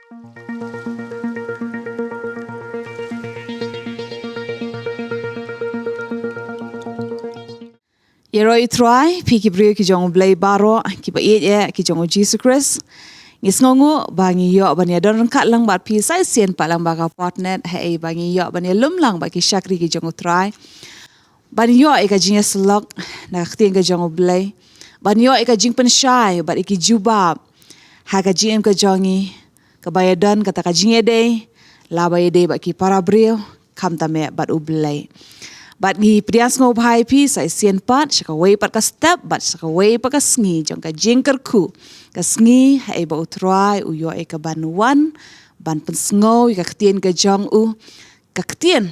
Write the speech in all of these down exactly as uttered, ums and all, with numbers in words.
Ïaroh ïa u Trai, phi ki briew ki jong U Blei baroh, kiba ïeit eh ki jong U Jisu Khrist. Ngi sngewnguh ba ngi ïoh ban ïadon ryngkat lang bad phi sa shisien pat lang bad ka por net, haei ba ngi ïoh ban ïalum lang bad ki shakri ki jong U Trai. Ban ïoh ïa ka jingïasyllok na ka ktien ka jong U Blei. Ban ïoh ïa ka jingpynshai bad ïa ki jubab ha ka jingim ka jong ngi, kaba ïadon kata ka jingïadei, la ba ïadei bad ki para briew, khamtam eh bad U Blei. Bad ngi pdiang sngewbha ïa phi sa shisien pat, sha kawei pat ka step, bad sha kawei pat ka sngi jong ka jingkyrkhu. Ka sngi haei ba U Trai u ïoh ïa ka ban wan ban pynsngew ïa ka ktien ka jong u, ka ktien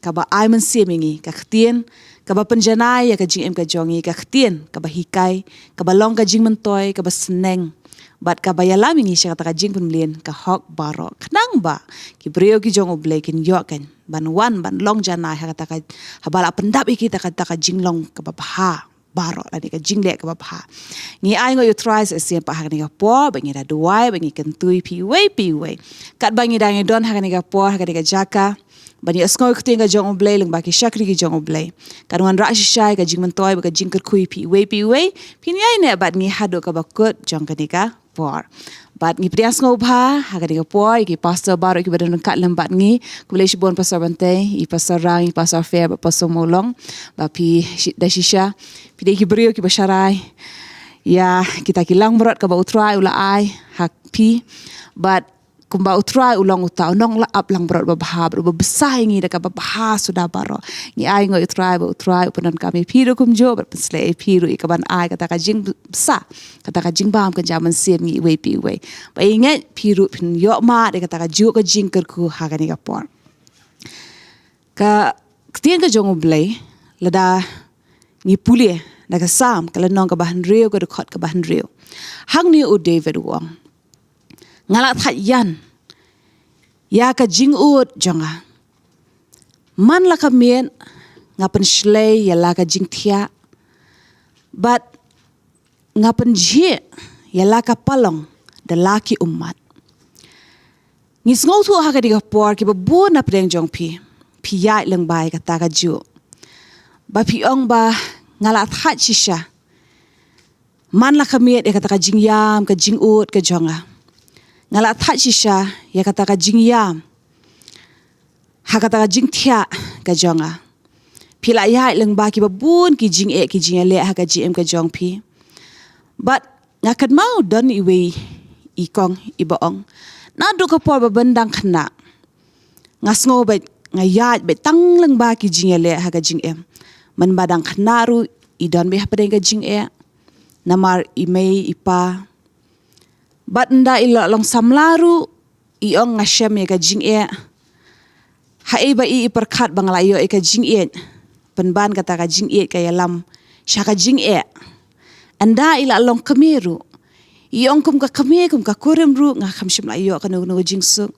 kaba ai mynsiem ïa ngi, ka ktien kaba pynjanai ïa ka jingim ka jong ngi, ka ktien kaba hikai, kaba long ka jingmyntoi, kaba sneng, bad kaba ïalam ïa ngi sha kata ka jingpynmlien ka hok baroh. Khnang ba ki briew ki jong U Blei kin ïoh kan ban wan ban long janai ha kata ka, haba la pyndap ïa ki ha kata ka jinglong kaba bha baroh lane ka jingleh kaba bha. Ngi ainguh ïa U Trai sa shisien pat ha kane ka por, ba ngi da duwai, ba ngi kyntu ïa phi iwei pa iwei. Katba ngi dang ïadon ha kane ka por, ha kane ka jaka, ban ïohsngew ïa ka ktien ka jong U Blei lyngba ki shakri ki jong U Blei. Kan wanrah shisha ïa ka jingmyntoi bad ka jingkyrkhu ïa phi iwei pa iwei. Phin ïaineh bad ngi haduh kaba kut jong kane ka por. Bad ngi pdiang sngewbha ha kane ka por ïa ki pastor baroh kiba don ryngkat lem bad ngi. Khublei shibun Pastor Bantei, i Pastor Rang, i Pastor Fair bad Pastor Mawlong. Ba phi shi-, da shisha phi dei ki briew kiba sharai ïa kita ki langbrot kaba U Trai u la ai ha phi. Bad kumba U Trai u long uta u nongleh ap langbrot babha, bad uba bsa ïa ngi da kaba bha suda baroh. Ngi ainguh ïa U Trai ba U Trai u pyndonkam ïa phi ruh kumjuh, bad pynshlei ïa phi ruh ïa kaban ai kata ka jingbsa, kata ka jingbam kynja mynsiem ngi iwei pa iwei. Ba ïa ngi phi ruh phin ïoh mad ïa kata kajuh ka jingkyrkhu ha kane ka por. Ka ktien ka jong U Blei, lada ngi pule na ka Salm ka lynnong kaba hynriew, ka dkhot kaba hynriew. Hangne u David u ong, nga la thait ïan ïa ka jingud jong nga. Man la ka miet nga pynshlei ïa la ka jingthiah, bad nga pynjhieh ïa la ka palong da la ki ummat. Ngi sngewthuh ha kane ka por kiba bun na pdeng jong phi, phi ïaid lyngba ïa kata kajuh. Ba phi ong ba nga la thait shisha. Man la ka miet ïa kata ka jingïam, ka jingud ka jong nga. Nga la thait shisha ïa kata ka jingïam ha kata ka jingthiah ka jong nga. Phi la ïaid lyngba kiba bun ki jingeh ki jingïaleh ha ka jingim ka jong phi. Bad nga kynmaw don iwei i kong iba ong, naduh ka por ba ban dang khynnah, nga sngew beit nga ïaid beit tang lyngba ki jingïaleh ha ka jingim. Mynba dang khynnah ruh i don beit hapdeng ka jingeh. Namar i mei i pa. Bad ynda i la long samla ruh i ong nga shem ïa ka jingeh. Haei ba i, i pyrkhat ba nga la ïoh ïa ka jingïeit, pynban kata ka jingïeit ka ïalam sha ka jingeh. Ynda i la long kmie ruh i ong kum ka kmie, kum ka kurim ruh nga kham shym la ïoh kano kano ka jingsuk.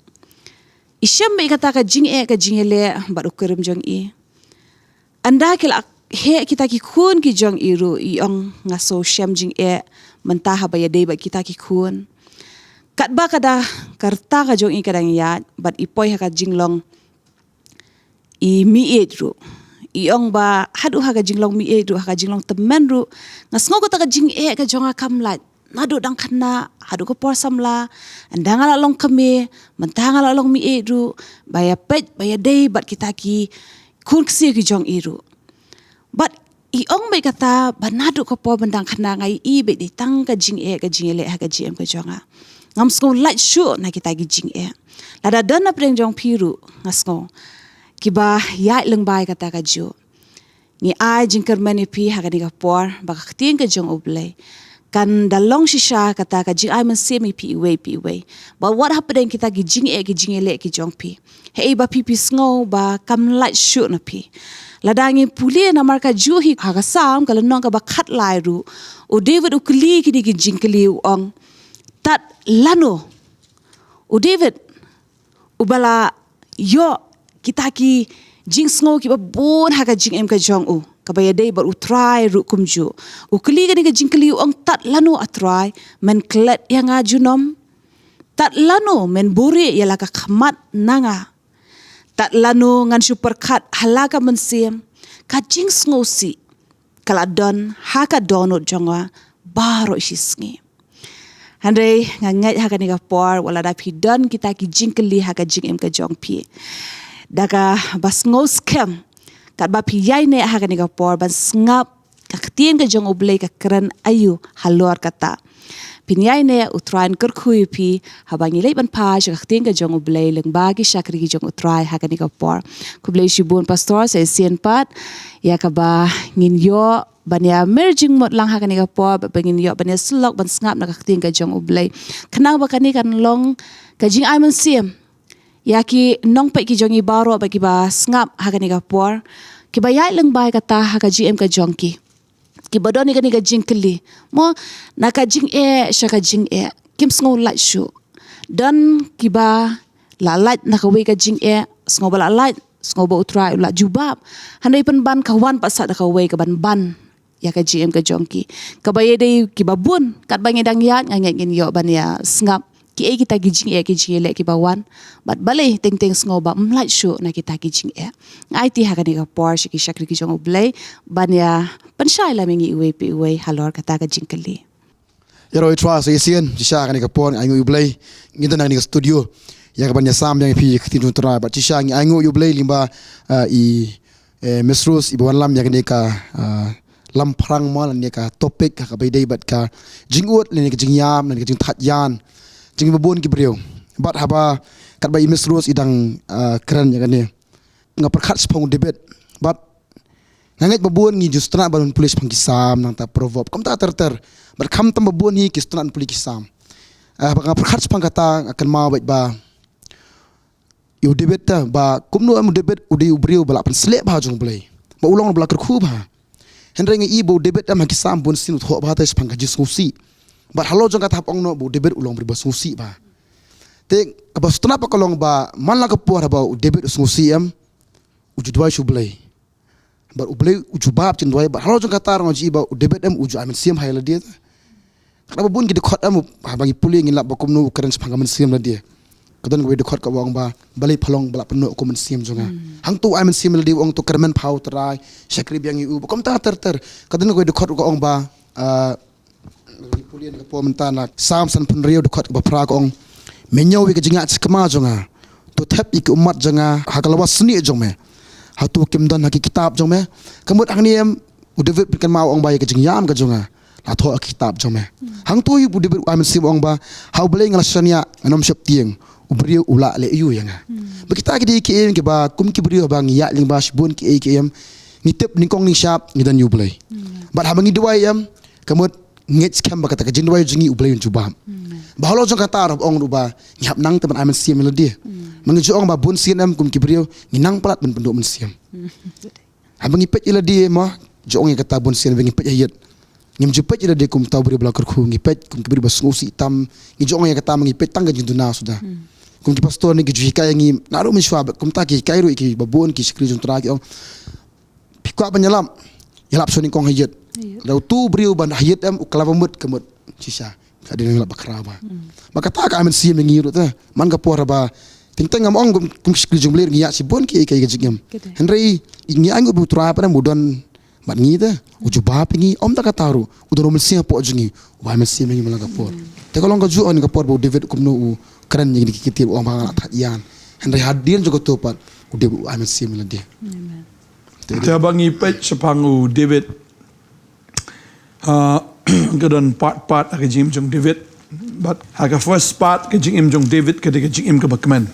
I shem beit kata ka jingeh ka jingïaleh bad u kurim jong i. Ynda ki la heh kita ki khun ki jong i ruh i ong nga sngew shem jingeh mynta haba ïadei bad kita ki khun. Katba ka da ka rta ka jong i ka dang ïaid bad i poi ha ka jinglong i mih ïeit ruh. I ong ba haduh ha ka jinglong mih ïeit ruh, ha ka jinglong tymmen ruh, nga sngew kata ka jingeh ka jong nga kam lait. Naduh dang khynnah haduh ka por samla, ynda nga la long kmie, mynta nga la long mih ïeit ruh, ba ïa peit, ba ïadei bad kita ki khun ksiew ki jong i ruh. Bad i ong beit kata ba naduh ka por ban dang khynnah nga ïohi beit dei tang ka jingeh ka jingïaleh ha ka jingim ka jong nga. Ngam sngew lait shuh na kita ki jingeh. Lada don na pdeng jong phi ruh nga sngew kiba ïaid lyngba ïa kata kajuh. Ngi ai jingkyrmen ïa phi ha kane ka por ba ka ktien ka jong U Blei kan da long shisha kata ka jingai mynsiem ïa phi iwei pa iwei. Ba wat hapdeng kita ki jingeh ki jingïaleh ki jong phi, haei ba phi phi sngew ba kam lait shuh na phi. Lada ngi pule namar kajuh hi ha ka Salm ka lynnong kaba khatlai ruh, u David u kylli kine ki jingkylli u ong, tad lano? U David uba la ïoh kita ki jingsngew kiba bun ha ka jingim ka jong u, kaba ïadei bad U Trai ruh kumjuh. U kylli kane ka jingkylli u ong, tad lano A Trai men klet ïa nga junom? Tad lano men buhrieh ïa la ka khmat na nga? Tad lano ngan shu pyrkhat ha la ka mynsiem? Ka jingsngewsih ka la don ha ka dohnud jong nga baroh shi sngi. Hynrei nga ngeit ha kane ka por, wat lada phi don kita ki jingkylli ha ka jingim ka jong phi, da kaba sngewskhem, katba phi ïaineh ha kane ka por ban sngap ka ktien ka jong U Blei ka kren aïu halor kata, phin ïaineh, U Trai un kyrkhu ïa phi haba ngi leit ban phai sha ka ktien ka jong U Blei lyngba ki shakri ki jong U Trai ha kane ka por. Khublei shibun Pastor, sa shisien pat ïa kaba ngin ïoh ban ïa mir jingmut lang ha kane ka por, ba ngin ïoh ban ïa syllok ban sngap na ka ktien ka jong U Blei. Khnang ba kane kan long ka jingai mynsiem ïa ki nongpeit ki jong ngi baroh, ba kiba sngap ha kane ka por, kiba ïaid lyngba ïa kata ha ka jingim ka jong ki, kiba don ïa kane ka jingkylli, mo, na ka jingeh sha ka jingeh, kim sngew lait shuh. Don kiba la lait na kawei ka jingeh, sngew ba la lait, sngew ba U Trai u la jubab. Hynrei pynban ka wan pat sa da kawei kaban ban ïa ka jingim ka jong ki. Kaba ïadei kiba bun, katba ngi dang ïaid, nga ngeit ngin ïoh ban ïa sngap kiei kita ki jingeh, ki jingeh leh kiba wan. Bad balei teng teng sngew ba ym lait shuh na kita ki jingeh. Nga aiti ha kane ka por sha ki shakri ki jong U Blei ban ïa pynshai lem ïa ngi iwei pa iwei halor kata ka jingkylli. Ïaroh U Trai sa shisien, shisha kane ka por ngi ainguh ïa U Blei, ngi don ha kane ka studio ïa kaban ïa sam ïa phi ïa ka ktien jong U Trai. Bad shisha ngi ainguh ïa U Blei lyngba, ah, i, eh, Miss Rose iba wanlam ïa kane ka, ah, lamphrang mo, lane ka topic ha kaba ïadei bad ka jingud, lane ka jingïam, lane ka jingthait ïam jong kiba bun ki briew. Bad haba katba i Miss Rose i dang, ah, kren ïa kane, nga pyrkhat shaphang u David. Bad nga ngeit ba bun ngi ju sngewtynnat ban pule shaphang ki Salm, nangta Proverb, kumta ter ter. Bad khamtam ba bun hi ki sngewtynnat ban pule ki Salm. Ah, bad nga pyrkhat shaphang kata, nga kynmaw bad ba ïa u David te, ba kumno em u David u dei u briew ba la pynsleh bha jong U Blei, ba u long ba la kyrkhu bha. Hynrei nga i ba u David em ha ki Salm bun sien u thoh bha te shaphang ka jingsngewsih. Bad halor jong kata hap ong noh ba u David u long briew ba sngewsih bha. Te kaba sngewtynnat pat ka long ba man la ka por haba u David u sngewsih em, u ju duwai sha U Blei. Bad U Blei u jubab jingduwai, bad halor jong kata ruh ngi ju i ba u David em u ju ai mynsiem ha ïa lade. Katba bun ki dkhot em, haba ngi pule ngin lap ba kumno u kren shaphang ka mynsiem lade. Ka don kawei dkhot kaba ong ba, balei pha long ba la pynnoh kum mynsiem jong nga. Hmm. Hangto u ai mynsiem ïa lade, u ong to kyrmen pha ha U Trai, shakri biang ïa u, ba kumta ter ter. Ka don kawei dkhot ka ong ba, ah, ngi pule na ka por mynta na Salm sanphew hynriew dkhot kaba phra ka ong, me ñiew ïa ka jingïaid sakma jong nga, to thep ïa ki ummat jong nga ha ka lawa snieh jong me. Hato kim don ha ki kitab jong me? Ka mut hangne em, u David pynkynmaw ong ba ïa ka jingïam ka jong nga la thoh ha ki kitab jong me. Hmm. Hangto hi u David u ai mynsiem ong ba, ha U Blei nga la shaniah, ngan ym sheptieng, u briew u lah leh aïu ïa nga. Hmm. Bad kita ki dei ki ei kiba kum ki briew haba ngi ïaid lyngba shibun ki ei ki ei em, ngi tip nyngkong nyngshap ngi don ïa U Blei. Hmm. Bad haba ngi duwai em, ka mut ngeit skhem ba kata ka jingduwai jong ngi U Blei un jubab. Hmm. Bad halor jong kata ruh ong ruh ba ngi hap nang te ban ai mynsiem ïa lade. Hmm. Ma ngi ju ong ba bun sien em kum ki briew ngi nang palat ban pynduh mynsiem. Hmm. Haba ngi peit ïa lade ma, ju ong ïa kata bun sien ba ngi peit ha ïit. Ngim ju peit ïa lade kum uta u briew ba la kyrkhu, ngi peit kum ki briew ba sngewsih tam, ngi ju ong ïa kata ma ngi peit tang ka jingduna suda. Hmm. Kum ki pastor ne ki ju hikai ïa ngi, naduh mynshuwa bad kumta ki hikai ruh ïa kiba bun ki shakri jong U Trai ki ong, phi kwah ban ïalap, ïalap sha u nyngkong ha ïit. Ïa. Lada utu u briew ba ha ïit em u kylla ba mut ka mut shisha. Ka dei nang ïalap bakhraw bha. Hmm. Bad kata ka ai mynsiem ïa ngi ruh te. Man ka por ba teng teng ngam ong kum, kum ki shakri jong U Blei ngi ïaid shibun ki ei ki ei ka jingim. Ka dei. Hynrei ngi ainguh ba U Trai pat em u don bad ngi te. U jubab ïa ngi, ym tang kata ruh, u don u Mynsiem hapoh jong ngi, u ai mynsiem ïa ngi man la ka por. Hmm. Te ka long kajuh ha kane ka por ba u David kumno u kren ïa kine ki ktien, u ong ba nga la thait ïam. Hynrei hadien jong kato pat u David u ai mynsiem ïa lade. Amen. Te haba ngi peit shaphang u David, ah, ka don part part ha ka jingim jong David. Bad ha ka first part ka jingim jong David ka dei ka jingim kaba kmen.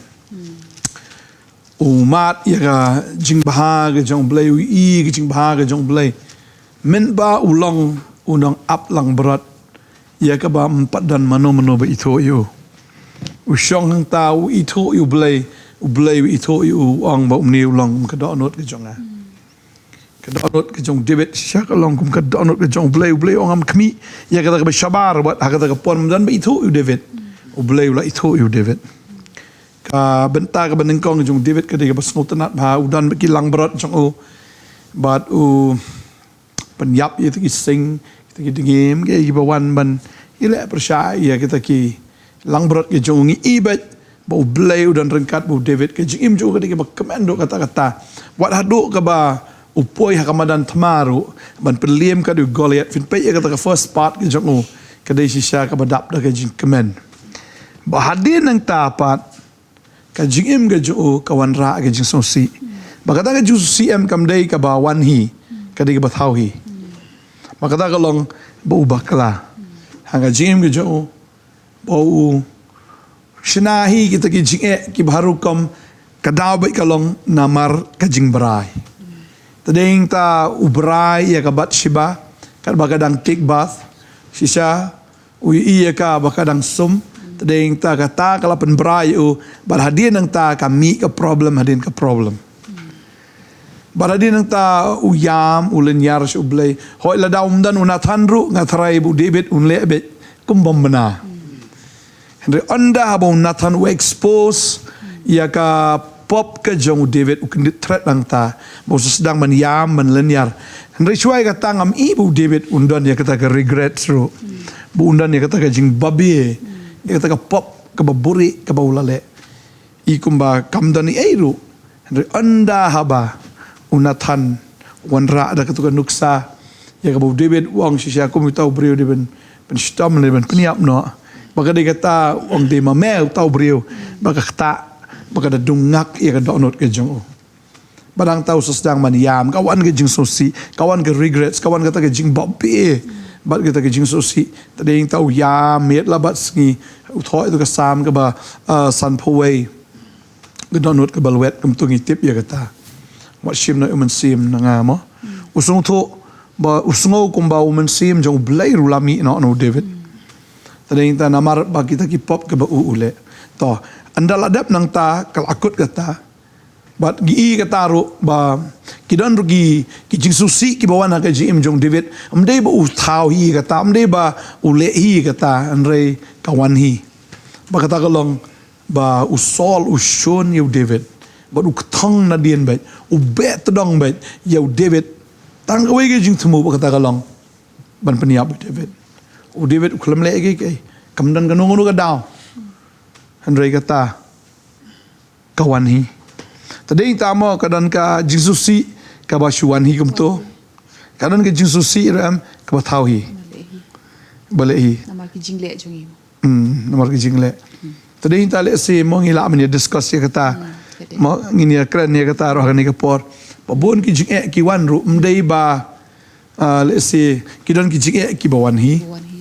U mad ïa ka jingbha ka jong U Blei, u ïohi ka jingbha ka jong U Blei. Mynba u long u nongap langbrot ïa kaba ym pat don mano mano ba ithuh ïa u. U shong hangta u ithuh ïa U Blei, U Blei u ithuh ïa u, u ong ba une u long kum ka dohnud ka jong nga. Ka dohnud ka jong David shisha ka long kum ka dohnud ka jong U Blei, U Blei u ong ngam khmih ïa kata kaba shabar, bad ha kata ka por ym don ba ithuh ïa u David. U Blei u la ithuh ïa u David. Ka bynta kaba nyngkong ka jong u David ka dei kaba sngewtynnat bha, u don bad ki langbrot jong u. Bad u pynïap ïa kita ki sing, kita ki dngiem, kiei kiba wan ban ïaleh pyrshah ïa kita ki, langbrot ka jong u. Ngi i beit ba U Blei u don ryngkat bad u David. Ka jingim jong u ka dei kaba kmen ruh katta katta. Wat haduh kaba u poi ha ka madan thma ruh ban pynliem kat ïa u Goliath. Phin peit ïa kata ka first part ka jong u, ka dei shisha kaba dap da ka jingkmen. Bad hadien nangta pat ka jingim ka jong u ka wanrah ka jingsngewsih. Bad kata ka jingsngewsih em kam dei kaba wan hi, ka dei kaba thaw hi. Bad kata ka long ba u bakla ha ka jingim ka jong u, ba u shna hi kita ki jingeh kiba har rukom. Ka daw beit ka long namar ka jingbrai. Te dei nangta u brai ïa ka Bathsheba katba ka dang take bath. Shisha u ïohi ïa ka ba ka dang sum. Te dei nangta kata ka la pynbrai ïa u. Bad hadien nangta ka mih ka problem hadien ka problem. Bad hadien nangta u ïam, u lynñiar sha U Blei. Hooid, lada um don u Nathan ruh nga tharai ba u David un leh beit kum bym bna. Hynrei ynda haba u Nathan u expose ïa ka pop ka jong u David, u kyndit thret nangta ba u sa sdang ban ïam, ban lynñiar. Hynrei shuwa ïa kata ngam i ba u David un don ïa kata ka regret ruh, ba un don ïa kata ka jingbabe ïa kata ka pop kaba buhrieh kaba u la leh. I kumba kam don ei ei ruh. Hynrei ynda haba u Nathan u wanrah da katu ka nuksa ïa kaba u David u ong shisha kum uta u briew dei ban, ban shitom ne ban pynïap noh. Ba ka dei kata u ong dei ma me uta u briew. Ba ka ktah, ba ka da dung ngak ïa ka dohnud ka jong u. Bad hangta u sa sdang ban ïam, ka wan ka jingsngewsih, ka wan ka regrets, ka wan kata ka jingbabe bad kata ka jingsngewsih. Te dei nangta u ïam miet la bad sngi. U thoh ïa tu ka Salm kaba, ah, sanphew wei. Ka dohnud kaba lwet kumta ngi tip ïa kata. Wat shim noh u mynsiem na nga mo. U sngewthuh ba u sngew kumba u mynsiem jong U Blei ruh u la mih noh na u David. Te dei nangta namar ba kita ki pop kiba u u leh. To, ynda la dep nangta ka la kut kata. Bad ngi i kata ruh ba ki don ruh ki, ki jingsngewsih kiba wan ha ka jingim jong u David. Ym dei ba u thaw hi kata, ym dei ba u leh hi kata, hynrei ka wan hi. Ba kata ka long ba u Saul u shun ïa u David. Bad u kthong nadien beit, u beh tdong beit ïa u David. Tang kawei ka jingthmu ba kata ka long ban pynïap u David. U David u khlem leh kiei kiei, kam don kano kano ka daw. Hynrei kata ka wan hi. Te dei nangta mo ka don ka jingsngewsih kaba shu wan hi kumto. Ka don ka jingsngewsih ruh em kaba thaw hi. Ba leh hi. Namar ki jingleh jong ngi mo. Hmm, namar ki jingleh. Te dei nangta lehse mo ngi lah ban ïa discuss ïa kata. Hmm, ka dei. Mo ngin ïa kren ïa kata ruh ha kane ka por. Ba bun ki jingeh ki wan ruh ym dei ba, ah, lehse ki don ki jingeh kiba wan hi. Ba wan hi.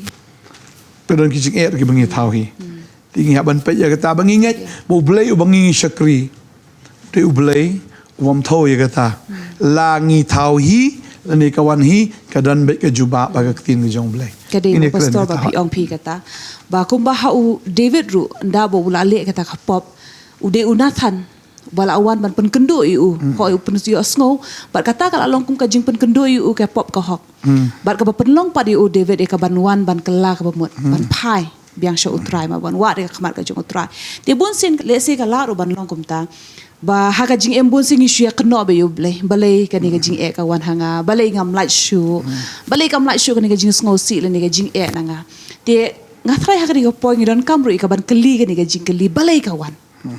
Ki don ki jingeh kiba ngi thaw hi. Hmm. Te ngi hap ban peit ïa kata ba ngi ngeit ba U Blei uba ngi shakri. Te U Blei u bym thaw ïa kata. Hmm. La ngi thaw hi, lane ka wan hi, ka don beit ka jubab ha ka ktien ka jong U Blei. Ka dei, ngin ïa kren pastor, ba kata phi ong phi kata. Ba kumba ha u David ruh, ynda ba u la leh kata ka pop, u dei u Nathan ba la wan ban pynkynduh ïa u. Hmm. Hooid u pynïohsngew. Bad kata ka la long kum ka jingpynkynduh ïa u ka pop ka hok. Hmm. Bad kaba pynlong pat ïa u David ïa ka ban wan ban kylla kaba mut. Hmm. Ban phai biang sha U Trai mo, ban wad ïa ka khmat ka jong U Trai. Te bun sien lehse ka lah ruh ban long kumta. Ba ha ka jingim bun sien ngi shu ïa kynnoh beit ïa U Blei. Balei kane ka jingeh ka wan ha nga. Balei ngam lait shuh. Hmm. Balei kam lait shuh kane ka jingsngewsih lane ka jingeh na nga. Te nga tharai ha kane ka por ngi donkam ruh ïa ka ban kylli kane ka jingkylli. Balei ka wan. Hmm.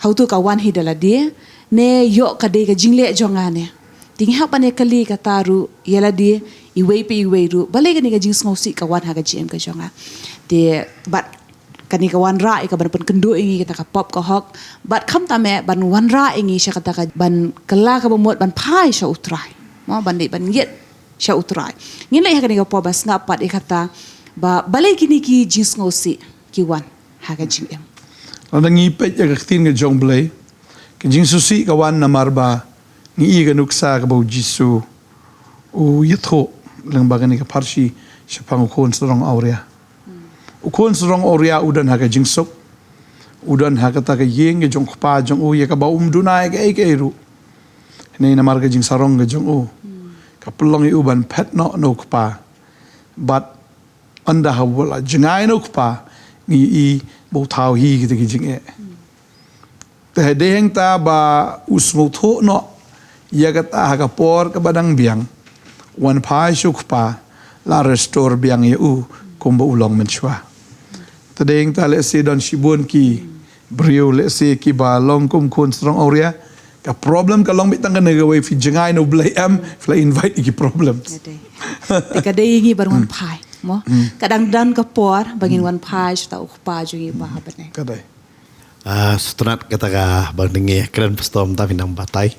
Hato ka wan hi da lade, ne ïoh ka dei ka jingleh jong nga ne. Te ngi hap ban ïa kylli kata ruh, ïa lade, iwei pa iwei ruh. Balei kane ka jingsngewsih ka wan ha ka jingim ka jong nga. Te, bad kane ka wanrah ïa ka ban pynkynduh ïa ngi kata ka pop ka hok. Bad khamtam eh ban wanrah ïa ngi sha kata ka ban kylla kaba mut ban phai sha U Trai. Mo, ban leit ban ïit sha U Trai. Ngin leit ha kane ka por ban sngap pat ïa kata. Ba, balei kine ki jingsngewsih ki wan ha ka jingim. Lada ngi peit ïa ka ktien ka jong U Blei, ka jingsngewsih ka wan namar ba ngi i ka nuksa kaba U Jisu u ïathuh lyngba kane ka pharshi shaphang u khun sarong awria. U khun sarong awria u don ha ka jingsuk, u don ha kata ka ïing ka jong u kpa jong u ïa kaba um duna ïa kaei kaei ruh. Hynrei namar ka jingsarong ka jong u, ka pynlong ïa u ban phet noh na u kpa. Bad ynda haba la jngai na u kpa, ngi i ba u thaw hi kita ki jingeh. Te ha dei hangta ba u sngewthuh noh ïa kata ha ka por kaba dang biang, wan phai sha u kpa, la restore biang ïa u kumba u long mynshuwa. Te dei ta lehse don shibun ki briew lehse kiba long kum khun sarong awria. Ka problem ka long beit tang kane kawei, phi jngai na U Blei em, phi la invite ïa ki problems. Ka dei. Te ka dei ïa ngi ban wan phai, mo. Ka dang don ka por ba ngin wan phai sha uta U Kpa jong ngi uba ha bneng. Ka dei. Ah, sngewtynnat kata kaba ngi kren pastor mynta phi nang batai.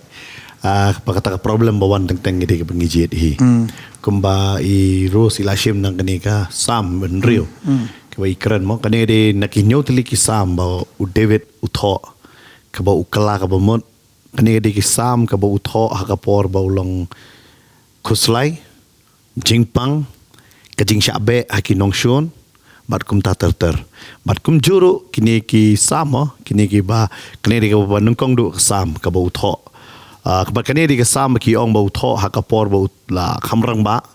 Ah, ba kata ka problem ba wan teng teng ïa kaba ngi jied hi. Kumba i Rose i la shim na kane ka Salm hynriew. Kaba i kren mo, kane dei na ki hynñiew tylli ki Salm ba u David u thoh, kaba u kylla kaba mut. Kane dei ki Salm kaba u thoh ha ka por ba u long khuslai, jingpang, ka jingshah beh ha ki nongshun, bad kumta ter ter. Bad kumjuh ruh kine ki Salm mo, kine kiba, kane dei kaba nyngkong duh ka Salm kaba u thoh. Ah, kaba kane dei ka Salm ba ki ong ba u thoh ha ka por ba u la kham rangbah,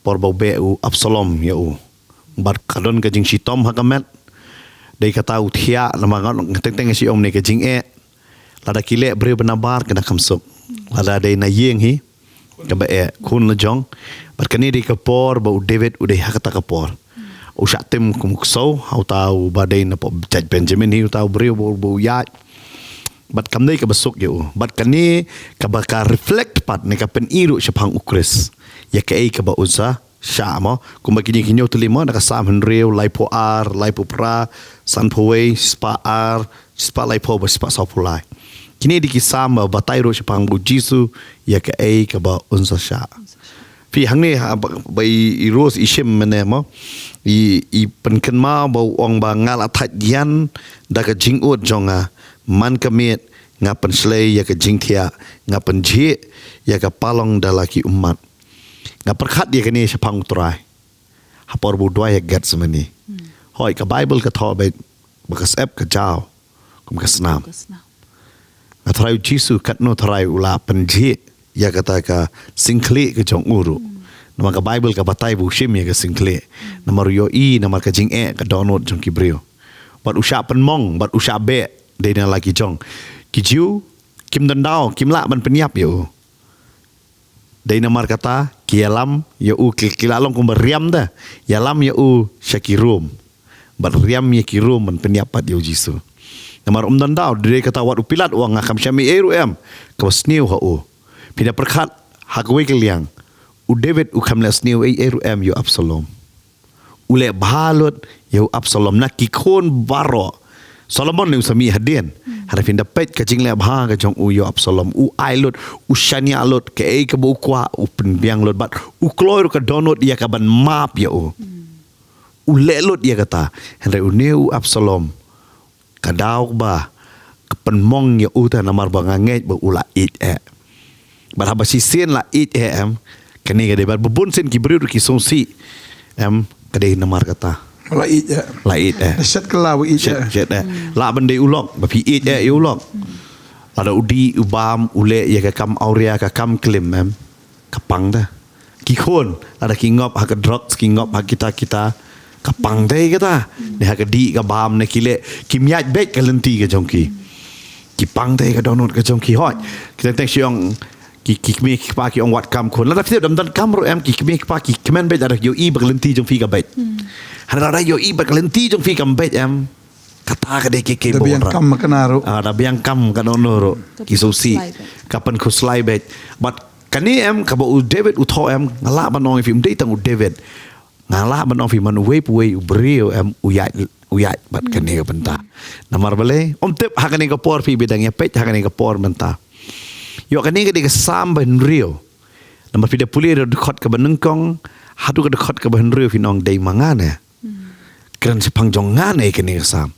por ba u beh u Absalom ïa u. Bad ka don ka jingshitom ha ka met. Dei kata u thiah namar nga teng teng shu ong ne ka jingeh. Lada ki leh briew ba nabar ka dang kham suk. Lada dei na ïing hi kaba eh khun la jong. Bad kane dei ka por ba u David u dei ha kata ka por. U shah tim kum u ksew ha uta uba dei na pdeng jait Benjamin hi, uta u briew ba u ïaid. Bad kam dei kaba suk ïa u. Bad kane kaba ka reflect pat ne ka pyni ruh shaphang u Khrist ïa kaei kaba un sa shah mo, kumba kine ki hynñiew tylli mo, na ka Salm hynriew, laiphew ar, laiphew phra, sanphew wei, shispah ar, shispah laiphew bad shispah sawphew lai. Kine dei ki Salm ba batai ruh shaphang u Jisu ïa kaei kaba un sa shah. Phi hangne ha ba, ba i, i Rose i shim mynne mo, i, i pynkynmaw ba u ong ba nga la thait ïan da ka jingud jong nga, man ka miet nga pynshlei ïa ka jingthiah, nga pynjhieh ïa ka palong da la ki ummat. Nga pyrkhat ïa kane shaphang u Trai ha por ba u duwai ha Gethsemane. Hooid, ka Baibl ka thoh beit ba ka syep ka jaw kum ka snam. Kum ka snam. Nga, Trai u Jisu katno Trai u la pynjhieh ïa kata ka syngkhlieh ka jong u ruh. Namar ka Baibl ka batai ba u shim ïa ka syngkhlieh. Namar u ïohi namar ka jingeh ka dohnud jong ki briew. Bad u shah pynmong bad u shah beh dei na la ki jong. Ki Jiw kim don daw, kim lah ban pynïap ïa u. Dei namar kata ki ïalam ïa u, ki, ki la long kumba riam da, ïalam ïa u sha ki Rom. Bad riam ïa ki Rom ban pynïap pat ïa u Jisu. Namar um don daw, dei kata wat u Pilat u ong nga kam shah mih ei ruh em kaba sniew ha u. Phi da pyrkhat ha kawei ka liang, u David u kam leh sniew ei ei ruh em ïa u Absalom. U leh bha lut ïa u Absalom na ki khun baroh. Solomon ne u sa mih hadien. Hynrei phin da peit ka jingleh bha ka jong u ïa u Absalom, u ai lut, u shaniah lut, kaei kaba u kwah u pynbiang lut bad u kloi ruh ka dohnud ïa ka ban map ïa u. U leh lut ïa kata. Hynrei une u Absalom, ka daw ba ka pynmong ïa u ta namar ba nga ngeit ba u la ïeit eh. Bad haba shisien la ïeit eh em, kane ka dei bad ba bun sien ki briew ruh ki sngewsih em, ka dei namar kata. La ïeit eh. La ïeit eh. Da shet ka la ba ïeit eh. Shet eh. Lah ban dei u lok ba phi ïeit eh ïa u lok. Lada u dih u bam u leh ïa ka kam awria ka kam klim em, ka pang da. Ki khun lada ki ngop ha ka drugs, ki ngop ha kita kita, ka pang da ïa kata. Ne ha ka dih ka bam ne ki leh, kim ïaid beit ka lynti ka jong ki. Ki pang da ïa ka dohnud ka jong ki, hooid. Kita teng shu ong ki, ki kmie ki kpa ki ong wat kam khun. Lada phi tip dam don kam ruh em, ki kmie ki kpa ki kmen beit lada ïohi ba ka lynti jong phi ka beit. Hynrei lada ïohi ba ka lynti jong phi kam beit em, kata ka dei ka, ka, da biang kam ka na ruh. Ah, da biang kam ka na ruh. Ki sngewsih. Ka pynkhuslai beit. Bad kane em kaba u David u thoh em, nga lah ban ong ïa phi, um dei tang u David. Nga lah ban ong ïa phi man uwei pa uwei u briew em u ïaid, u ïaid bad kane ka bynta. Namar balei? Um tip ha kane ka por phi ba dang ïa peit ha kane ka por mynta. Ïoh kane ka dei ka Salm ba hynriew. Namar phi da pule ruh dkhot kaba nyngkong haduh ka dkhot kaba hynriew phin ong dei ma nga ne. Kren shaphang jong nga ne kane ka Salm.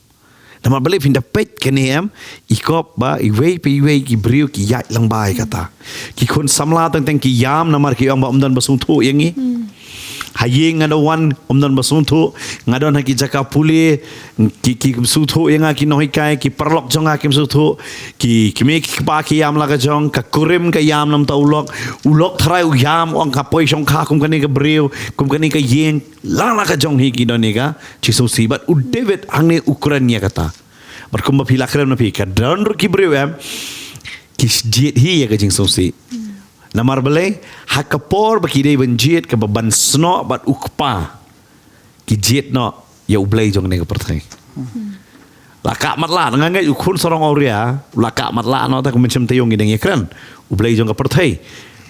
Namar balei? Phin da peit kane em, i kop ba iwei pa iwei ki briew ki ïaid lang bha ïa kata. Ki khun samla teng teng ki ïam namar ki ong ba um don ba sngewthuh ïa ngi. Ha ïing nga da wan um don ba sngewthuh, nga don ha ki jaka pule, ki, ki, kim sngewthuh ïa nga ki nonghikai, ki paralok jong nga kim sngewthuh, ki, ki kmie ki kpa ki ïam la ka jong, ka kurim ka ïam namar u lok, u lok tharai u ïam u ong ka poi shongkha kum kane ka briew, kum kane ka ïing, la la ka jong hi ki don ïa ka jingsngewsih bad u David hangne u kren ïa kata. Bad kumba phi la kren na phi ka don ruh ki briew em ki jied hi ïa ka jingsngewsih. Namar balei? Ha ka por ba ki dei ban jied kaba ban snoh bad u kpa, ki jied noh ïa u Blei jong kane ka pyrthei. La kah matlah, nga ngeit u khun sarong awria, la kah matlah noh, ta ka mynsiem taïew ngi dang ïakren. U Blei jong ka pyrthei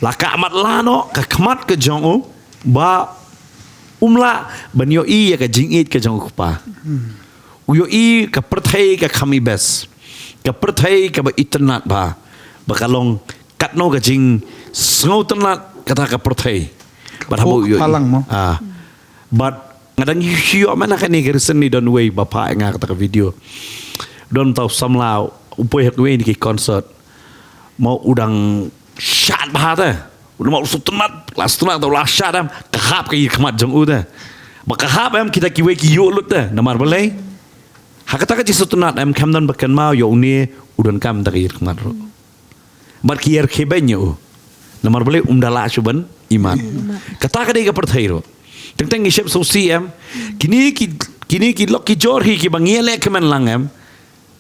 la kah matlah noh ka khmat ka jong u, ba um lah ban ïohi ïa ka jingïeit ka jong u Kpa. U ïohi ka pyrthei ka kham ibes, ka pyrthei kaba itynnad bha, ba ka long katno ka jingsngewtynnad kata ka pyrthei. Bad haba u ïohi, ah, bad nga dang ïoh mynta kane ka recently don uwei ba phah ïa nga kata ka video. Don uta u samla u poi ha kawei na ki concert. Mo u dang shad bha te. U dang, mo u sngewtynnad, la sngewtynnad te u la shad em, ka hap ka ïing khmat jong u te. Ba ka hap em, kita kiwei ki ïuh lut te. Namar balei? Ha kata ka jingsngewtynnad em, kam don ba kynmaw ïa une u donkam da ka ïing khmat ruh. Bad ki ïarkhie beiñ ïa u. Namar balei? Um da lah shuh ban ïmat. Kata ka dei ka pyrthei ruh. Teng teng ngi shep sngewsih em. Kine ki, kine ki lok ki jor hi kiba ngi ïaleh kmen lang em.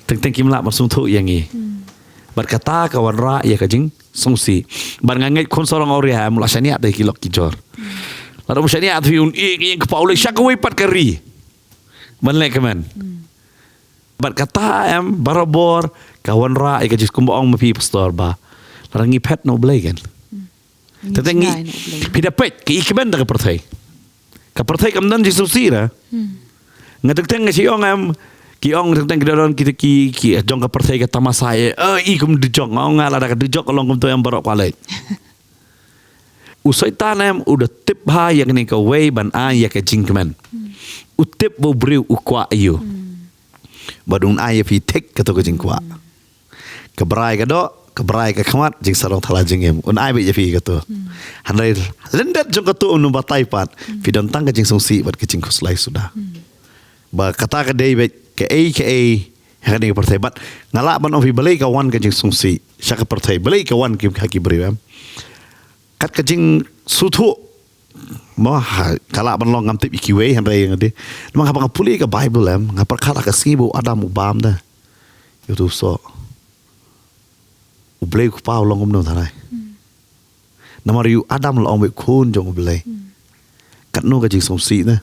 Teng teng kim lah ban sngewthuh ïa ngi. Bad kata ka wanrah ïa ka jingsngewsih. Bad nga ngeit khun sarong awria em, u la shaniah da ki lok ki jor. Lada um shaniah te phi, un ïeh ka ïing kpa, u leit sha kawei pat ka ri ban leh kmen. Bad kata em, barabor ka wanrah ïa ka jing, kumba ong ma phi pastor, ba lada ngi phet na u Blei kan. Teng teng ngi, phi da peit ka ïing kmen da ka pyrthei. Ka pyrthei kam don jingsngewsih ra. Nga teng teng nga shu ong em, ki ong teng teng ki da don kita ki, ki jong ka pyrthei ka tamasa ïa, eh, i kum dujok, nga ong nga lada ka dujok ka long kumto em baroh kwah leit. U Soitan em, u da tip bha ïa kane kawei ban ai ïa ka jingkmen. U tip ba u briew u kwah ïa u. Bad un ai ïa phi thik kato ka jingkwah. Ka brai ka doh, ka brai ka khmat, jingsarong thala jingim. Un ai beit ïa phi kato. Hynrei lyndet jong kato un ym batai pat. Phi don tang ka jingsngewsih bad ka jingkhuslai suda. Ba kata ka dei beit kaei kaei ha kane ka pyrthei. Bad nga lah ban ong phi balei ka wan ka jingsngewsih sha ka pyrthei, balei ka wan ki, ha ki briew em. Kat ka jingsngewthuh. Mo ha, ka lah ban long ngam tip ïa kiwei, hynrei nga dei. Namar haba nga pule ka Bible em, nga pyrkhat ha ka sngi ba u Adam u bam da ïa uto u soh, u Blei u Kpa u long kumno tharai? Namar ïa u Adam la ong beit khun jong u Blei. Katno ka jingsngewsih na.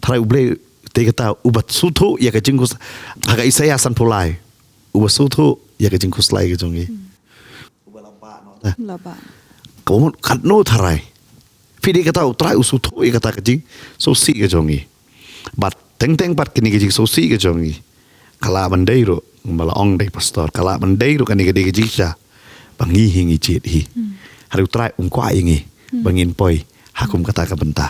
Tharai u Blei te kata uba sngewthuh ïa ka jingkhus, ha ka Isaïah sanphew lai. Uba sngewthuh ïa ka jingkhuslai ka jong ngi. Uba la bah noh. La bah. Ka mut katno tharai. Phi dei kata u Trai u sngewthuh ïa kata ka jingsngewsih ka jong ngi. Bad teng teng pat kane ka jingsngewsih ka jong ngi, ka lah ban dei ruh, ba la ong da i pastor, ka lah ban dei ruh kane ka dei ka jingshisha ba ngi hi ngi jied hi. Hynrei u Trai um kwah ïa ngi ba ngin poi ha kum kata ka bynta.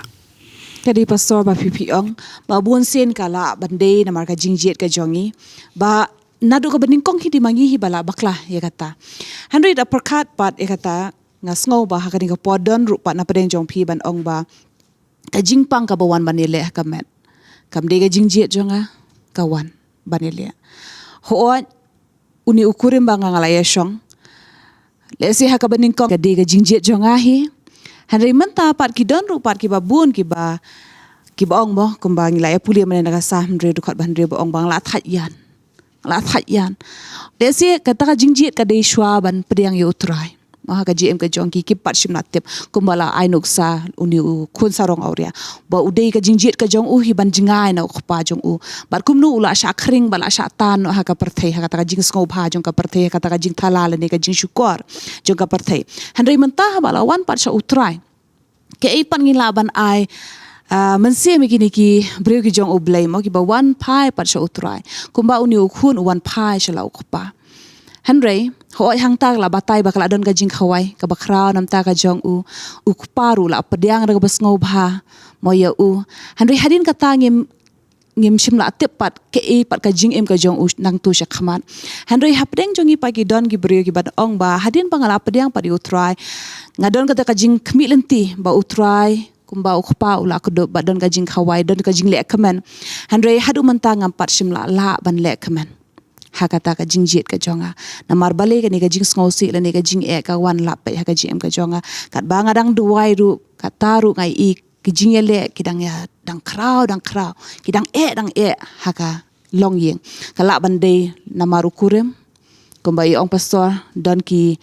Ka dei pastor ba phi phi ong ba bun sien ka lah ban dei namar ka jingjied ka jong ngi. Ba naduh kaba nyngkong hi dei ma ngi hi ba la bakla ïa kata. Hynrei da pyrkhat pat ïa kata, nga sngew ba ha kane ka por don ruh pat na pdeng jong phi ban ong ba ka jingpang kaba wan ban ïaleh ha ka met kam dei ka jingjied jong nga, ka wan ban ïaleh. Hooid, une u kurim ba nga, nga la ïashong, lehse ha kaba nyngkong ka dei ka jingjied jong nga hi. Hynrei mynta pat ki don ruh pat kiba bun kiba, kiba ong mo, kumba ngi la ïa pule mynne na ka Salm hynriew dkhot ba hynriew ba ong ba nga la thait ïan. Nga la thait ïan. Lehse kata ka jingjied ka dei shuwa ban pdiang ïa u Trai. Mo ha ka jingim ka jong ki, ki pat shym la tip. Kumba la ai nuksa une u khun sarong awria, ba u dei ka jingjied ka jong u hi ban jngai na u kpa jong u. Bad kumno u la shah khring, ba la shah tan noh ha ka pyrthei, ha kata ka jingsngewbha jong ka pyrthei, ha kata ka jingthala lane ka jingshukor jong ka pyrthei. Hynrei mynta haba la wan pat sha u Trai, kaei pat ngin lah ban ai, ah, mynsiem ïa kine ki briew ki jong u Blei mo, kiba wan phai pat sha u Trai. Kumba une u khun u wan phai sha la u kpa. Hynrei hooid, hangta ka la batai ba ka la don ka jingkhawai kaba khraw namar ka jong u, u kpa ruh la pdiang da kaba sngewbha mo ïa u. Hynrei hadien kata ngim, ngim shym la tip pat kaei pat ka jingim ka jong u nangto sha khmat. Hynrei hapdeng jong ngi pat ki don ki briew kiba ong ba hadien ba nga la pdiang pat ïa u Trai, nga don kata ka jingkhmih lynti ba u Trai, kumba u kpa u la kdup, ba don ka jingkhawai, don ka jingleh kmen. Hynrei haduh mynta ngam pat shym la lah ban leh kmen ha kata ka jingjied ka jong nga. Namar balei? Kane ka jingsngewsih lane ka jingeh ka wan lap peit ha ka jingim ka jong nga. Katba nga dang duwai ruh, kata ruh nga i ki jingïaleh ki dang ïa, dang khraw, dang khraw, ki dang eh, dang eh ha ka longïing. Ka lah ban dei namar u kurim, kumba i ong pastor, don ki,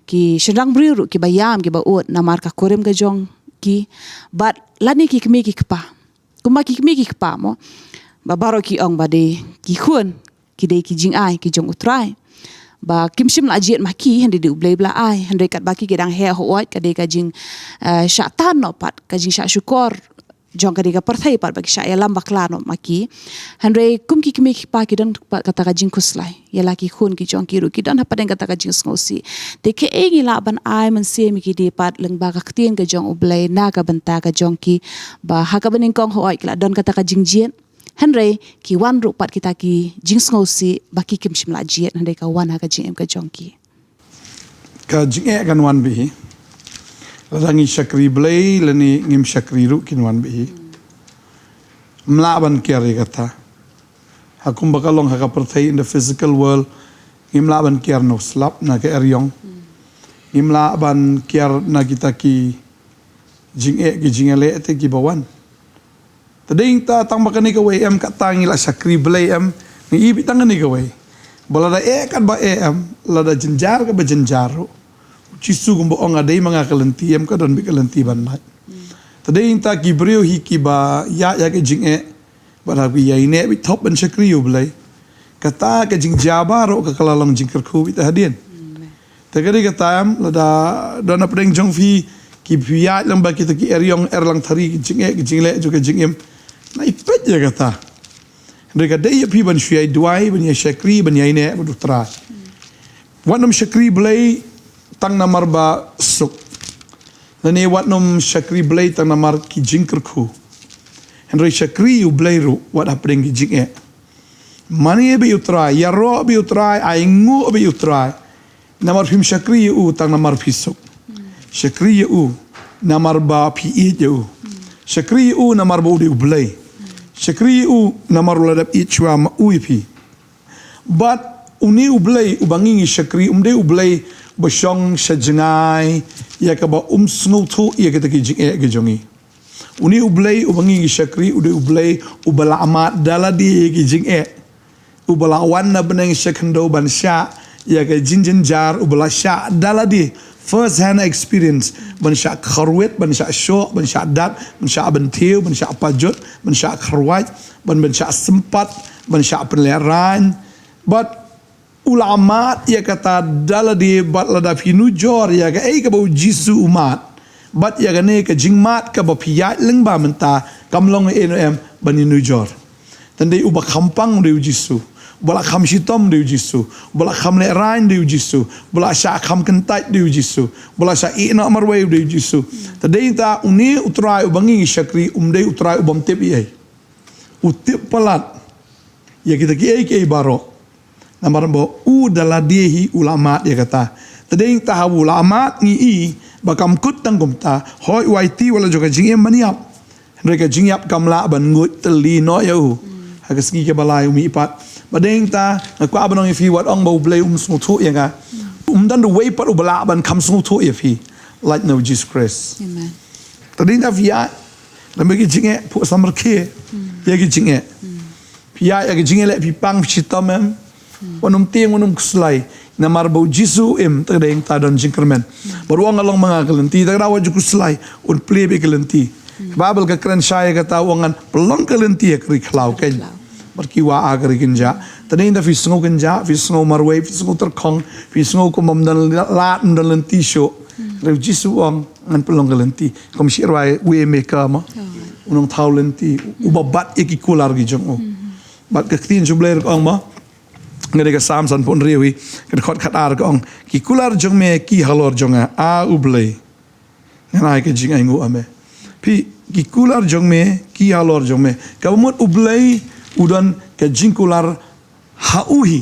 ki shynrang briew ruh kiba ïam, kiba ud namar ka kurim ka jong ki. Bad lane ki kmie ki kpa, kumba ki kmie ki kpa mo, ba baroh ki ong ba dei ki khun, ki dei ki jingai ki jong U Trai. Ba kim shym la jied ma ki, hynrei dei U Blei ba la ai, hynrei katba ki ki dang heh hooid ka dei ka jing, eh, shah tan noh pat, ka jingshah shukor jong ka dei ka pyrthei pat ba ki shah ïalam bakla noh ma ki. Hynrei kum ki kmie ki kpa ki don pat kata ka jingkhuslai ïa la ki khun ki jong ki ruh, ki don hapdeng kata ka jingsngewsih. Te kaei ngi lah ban ai mynsiem ïa ki dei pat lyngba ka ktien ka jong U Blei na ka bynta ka jong ki, ba ha kaba nyngkong hooid ki la don kata ka jingjied, hynrei ki wan ruh pat kita ki jingsngewsih ba ki kim shym la jied, hynrei ka wan ha ka jingim ka jong ki. Ka jingeh kan wan beit hi lada ngi shakri Blei lane ngim shakri ruh, kin wan beit hi. Ym lah ban kiar ïa kata. Ha kumba ka long ha ka pyrthei, in the physical world, ngim lah ban kiar na u slap, na ka eriong. Ngim lah ban kiar na kita ki jingeh ki jingïaleh te kiba wan. Te dei ta tang ba kane kawei em, kata ngi la shakri Blei em, ngi ïohi beit tang kane kawei. Ba lada eh katba eh em, lada jynjar kaba jynjar ruh, U Jisu kumba ong, nga dei ma nga ka lynti, em ka don beit ka lynti ban lait. Te dei ta ki briew hi kiba ïaid ïa ka jingeh, bad haba ki ïaineh beit thop ban shakri U Blei, kata ka jingjia baroh ka la long jingkyrkhu beit ta hadien. Te ka dei kata em, lada don hapdeng jong phi ki phi ïaid lang bad kita ki eriong erlang thari, ki jingeh ki jingleh jong ka jingim, nai peit ïa kata. Hynrei ka dei ïa phi ban shu ïai duwai, ban ïai shakri, ban ïaineh bad U Trai. Wat nym shakri Blei tang namar ba suk, lane wat nym shakri Blei tang namar ki jingkyrkhu. Hynrei shakri U Blei ruh wat hapdeng ki jingeh. Mane beit U Trai, ïaroh beit U Trai, ainguh beit U Trai. Namar phim shakri ïa u tang namar phi suk. Shakri ïa u namar ba phi ïeit ïa u. Shakri ïa u namar ba u dei U Blei. Shakri ïa u namar u la dep ïeit shuwa ma u ïa phi. Bad une U Blei uba ngi ngi shakri, um dei U Blei ba shong sha jngai ïa kaba um sngewthuh ïa kita ki jingeh ki jong ngi. Une U Blei uba ngi ngi shakri, u dei U Blei uba la mad da lade ïa ki jingeh. Uba la wan na bneng sha khyndew ban shah ïa ka jingjynjar, uba la shah da lade, first hand experience, ban shah kharwit, ban shah shoh, ban shah dat, ban shah bynthiew, ban shah pajut, ban shah kharwait, ban, ban shah sympat, ban shah pynlehraiñ. Bad u la mad ïa kata da lade, bad lada phi nujor ïa kaei kaba U Jisu u mad, bad ïa kane ka jingmad kaba phi ïaid lyngba mynta, kam long ei noh em ban ïanujor. Tang dei uba kham pang dei U Jisu, uba la kham shitom dei U Jisu, uba la kham lehraiñ dei U Jisu, uba la shah kham kyntait dei U Jisu, uba la shah ïeh noh marwei dei U Jisu. Te dei ta une U Trai uba ngi ngi shakri, um dei U Trai u bym tip ei ei. U tip palat ïa kita kiei kiei baroh. Namar ba u da lade hi u la mad ïa kata. Te dei ta haba u la mad ngi i ba kam kut tang kumta, hooid u aiti wat la jong ka jingim ban ïap. Hynrei ka jingïap kam lah ban nguid tylli noh ïa u ha ka sngi kaba lai, u mih pat. Ba dei ta, nga kwah ban ong ïa phi, wat ong ba U Blei um sngewthuh ïa nga. Um don uwei pat uba lah ban kham sngewthuh ïa phi lait na U Jisu Khrist. Amen. Te dei ta phi ïaid lem bad ki jingeh, phuh samrkhie ïa ki jingeh. Phi ïaid ïa ki jingeh leh, phi pang, phi shitom em, wat nym tieng, wat nym khuslai. Namar ba U Jisu u im, te dei ta don jingkyrmen. Bad u ong, nga long ma nga ka lynti, te wat ju khuslai, un plie beit ka lynti. Ka Baibl ka kren shai ïa kata, u ong, ngan pynlong ka lynti ha ka ri khlaw keiñ. Bad ki wah ha ka ri kynjah. Te dei ta phi sngew kynjah, phi sngew marwei, phi sngew tyrkhong, phi sngew kum bym don lad, bym don lynti shuh. Hynrei U Jisu u ong, ngan pynlong ka lynti. Kum shi rwai Waymaker mo, u nongthaw lynti, uba bat ïa ki kular ki jong u. Bad ka ktien jong U Blei ruh ka ong mo, nga dei ka Salm sanphew hynriew hi, ka dkhot khatar ka ong, ki kular jong me ki halor jong nga, A U Blei, ngan ai ka jingainguh ha me. Phi, ki kular jong me ki halor jong me. Kaba mut U Blei u don ka jingkular ha u hi.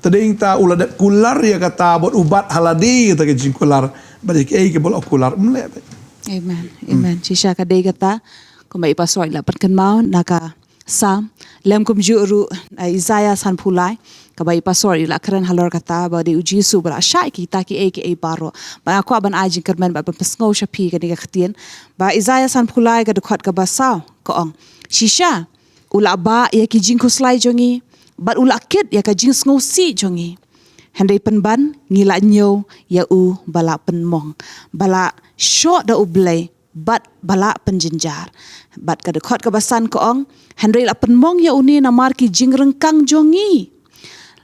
Te dei ta u la dep kular ïa kata, bad u bat ha lade ïa kata ka jingkular. Bad ïa kiei kiba u la kular, um leh beit. Amen. Amen. Shisha ka dei kata, kumba i pastor i la pynkynmaw na ka Salm, lem kumjuh ruh, eh, Isaiah sanphew lai, kaba i pastor i la kren halor kata, ba dei U Jisu ba la shah ïa kita kiei kiei baroh. Bad nga kwah ban ai jingkyrmen bad ban pynsngew sha phi kane ka ktien. Ba Isaiah sanphew lai ka dkhot kaba saw ka ong, shisha u la bah ïa ki jingkhuslai jong ngi, bad u la kit ïa ka jingsngewsih jong ngi. Hynrei pynban ngi la ñiew ïa u ba la pynmong, ba la shoh da U Blei, bad ba lah pynjynjar. Bad ka dkhot kaba san ka ong, hynrei la pynmong ïa une namar ki jingryngkang jong ngi.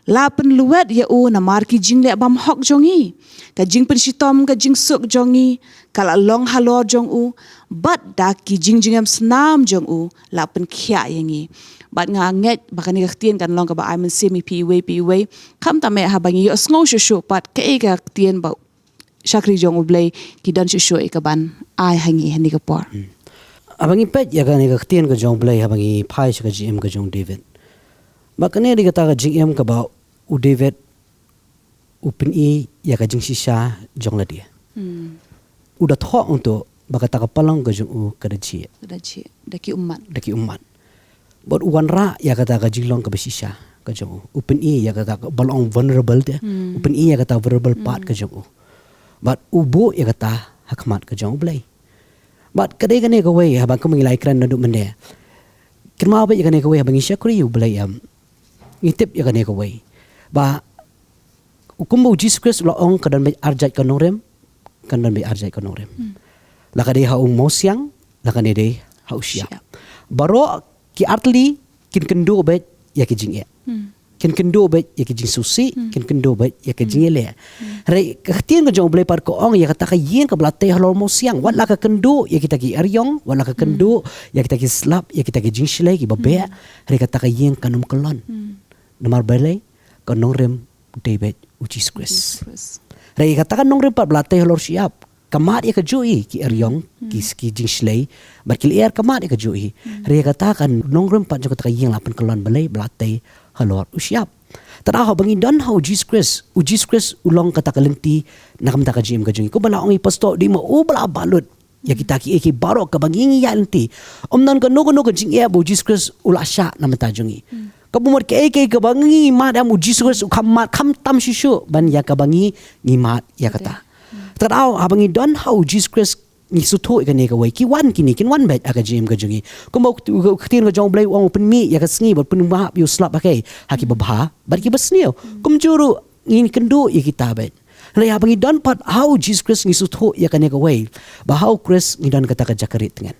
La pynlwet ïa u namar ki jingleh bymhok jong ngi. Ka jingpynshitom ka jingsuk jong ngi ka la long halor jong u, bad da ki jingjngem snam jong u la pynkhiah ïa ngi. Bad nga ngeit ba kane ka ktien kan long kaba ai mynsiem ïa phi iwei pa iwei. Khamtam eh haba ngi ïohsngew shuh shuh pat kaei ka ktien ba shakri jong U Blei ki don shuh shuh ïa kaban ai ha ngi ha kane ka por. Haba ngi peit ïa kane ka ktien ka jong U Blei, haba ngi phai sha ka jingim ka jong u David. Ba kane dei kata ka jingim kaba u David u pyni ïa ka jingshisha jong lade. U da thoh hangto ba kata ka palong ka jong u ka da jhieh. Ka da jhieh da ki ummat. Da ki ummat. Bad u wanrah ïa kata ka jinglong kaba shisha ka jong u. U pyni ïa kata kaba long vulnerable te. U pyni ïa kata vulnerable part ka jong u. Bad u buh ïa kata ha khmat ka jong U Blei. Bad ka dei kane kawei haba kum ngi la ïakren naduh mynne. Kynmaw beit ïa kane kawei haba ngi shakri ïa U Blei, em. Ngi tip ïa kane kawei. Ba u kumba u Jisu Khrist u la ong ka don beit arjait ka nongrim, ka don beit arjait ka nongrim. La ka dei ha u mawsiang, la ka dei ha u shyiap. Shyiap. Baroh ki artylli kin kynduh beit ïa ki jingeh. Kin kynduh beit ïa ki jingsngewsih, kin kynduh beit ïa ki jingeh leh. Hynrei ka ktien ka jong U Blei pat ka ong ïa kata ka ïing kaba la tei halor mawsiang. Wat la ka kynduh ïa kita ki eriong, wat la ka kynduh ïa kita ki slap, ïa kita ki jingshlei kiba beh. Hynrei kata ka ïing kan ym kyllon. Namar balei, ka nongrim dei beit u Jisu Khrist. Jisu Khrist. Hynrei kata ka nongrim pat ba la tei halor shyiap, ka mad ïa kajuh hi ki eriong, ki, ki jingshlei, bad ki lyer ka mad ïa kajuh hi. Hynrei kata ka nongrim pat jong kata ka ïing la pynkyllon balei, ba la tei halor u shyiap. Te da haba ngi don ha u Jisu Khrist, u Jisu Khrist u long kata ka lynti na ka bynta ka jingim ka jong ngi. Kumba la ong i pastor, dei ma u ba la balut ïa kita kiei kiei baroh kaba ngi ngi ïaid lynti. Ym don kano kano ka jingeh ba u Jisu Khrist u la shah na ka bynta jong ngi. Kaba mut kaei kaei kaba ngi mad, em, u Jisu Khrist u kham mad, kham tam shuh shuh ban ïa kaba ngi ngi mad ïa kata. Te da haba ngi don ha u Jisu Khrist ngi sngewthuh ïa kane kawei, ki wan kine, kin wan beit ha ka jingim ka jong ngi. Kumba u, u, u ktien ka jong U Blei u ong u pynmih ïa ka sngi bad pynmap ïa u slap ha kiei, ha kiba bha bad kiba sniew. Kumjuh ruh ngin kynduh ïa kita beit. Hynrei haba ngi don pat ha u Jisu Khrist ngi sngewthuh ïa kane kawei, ba ha u Khrist ngi don kata ka jaka rit tngen.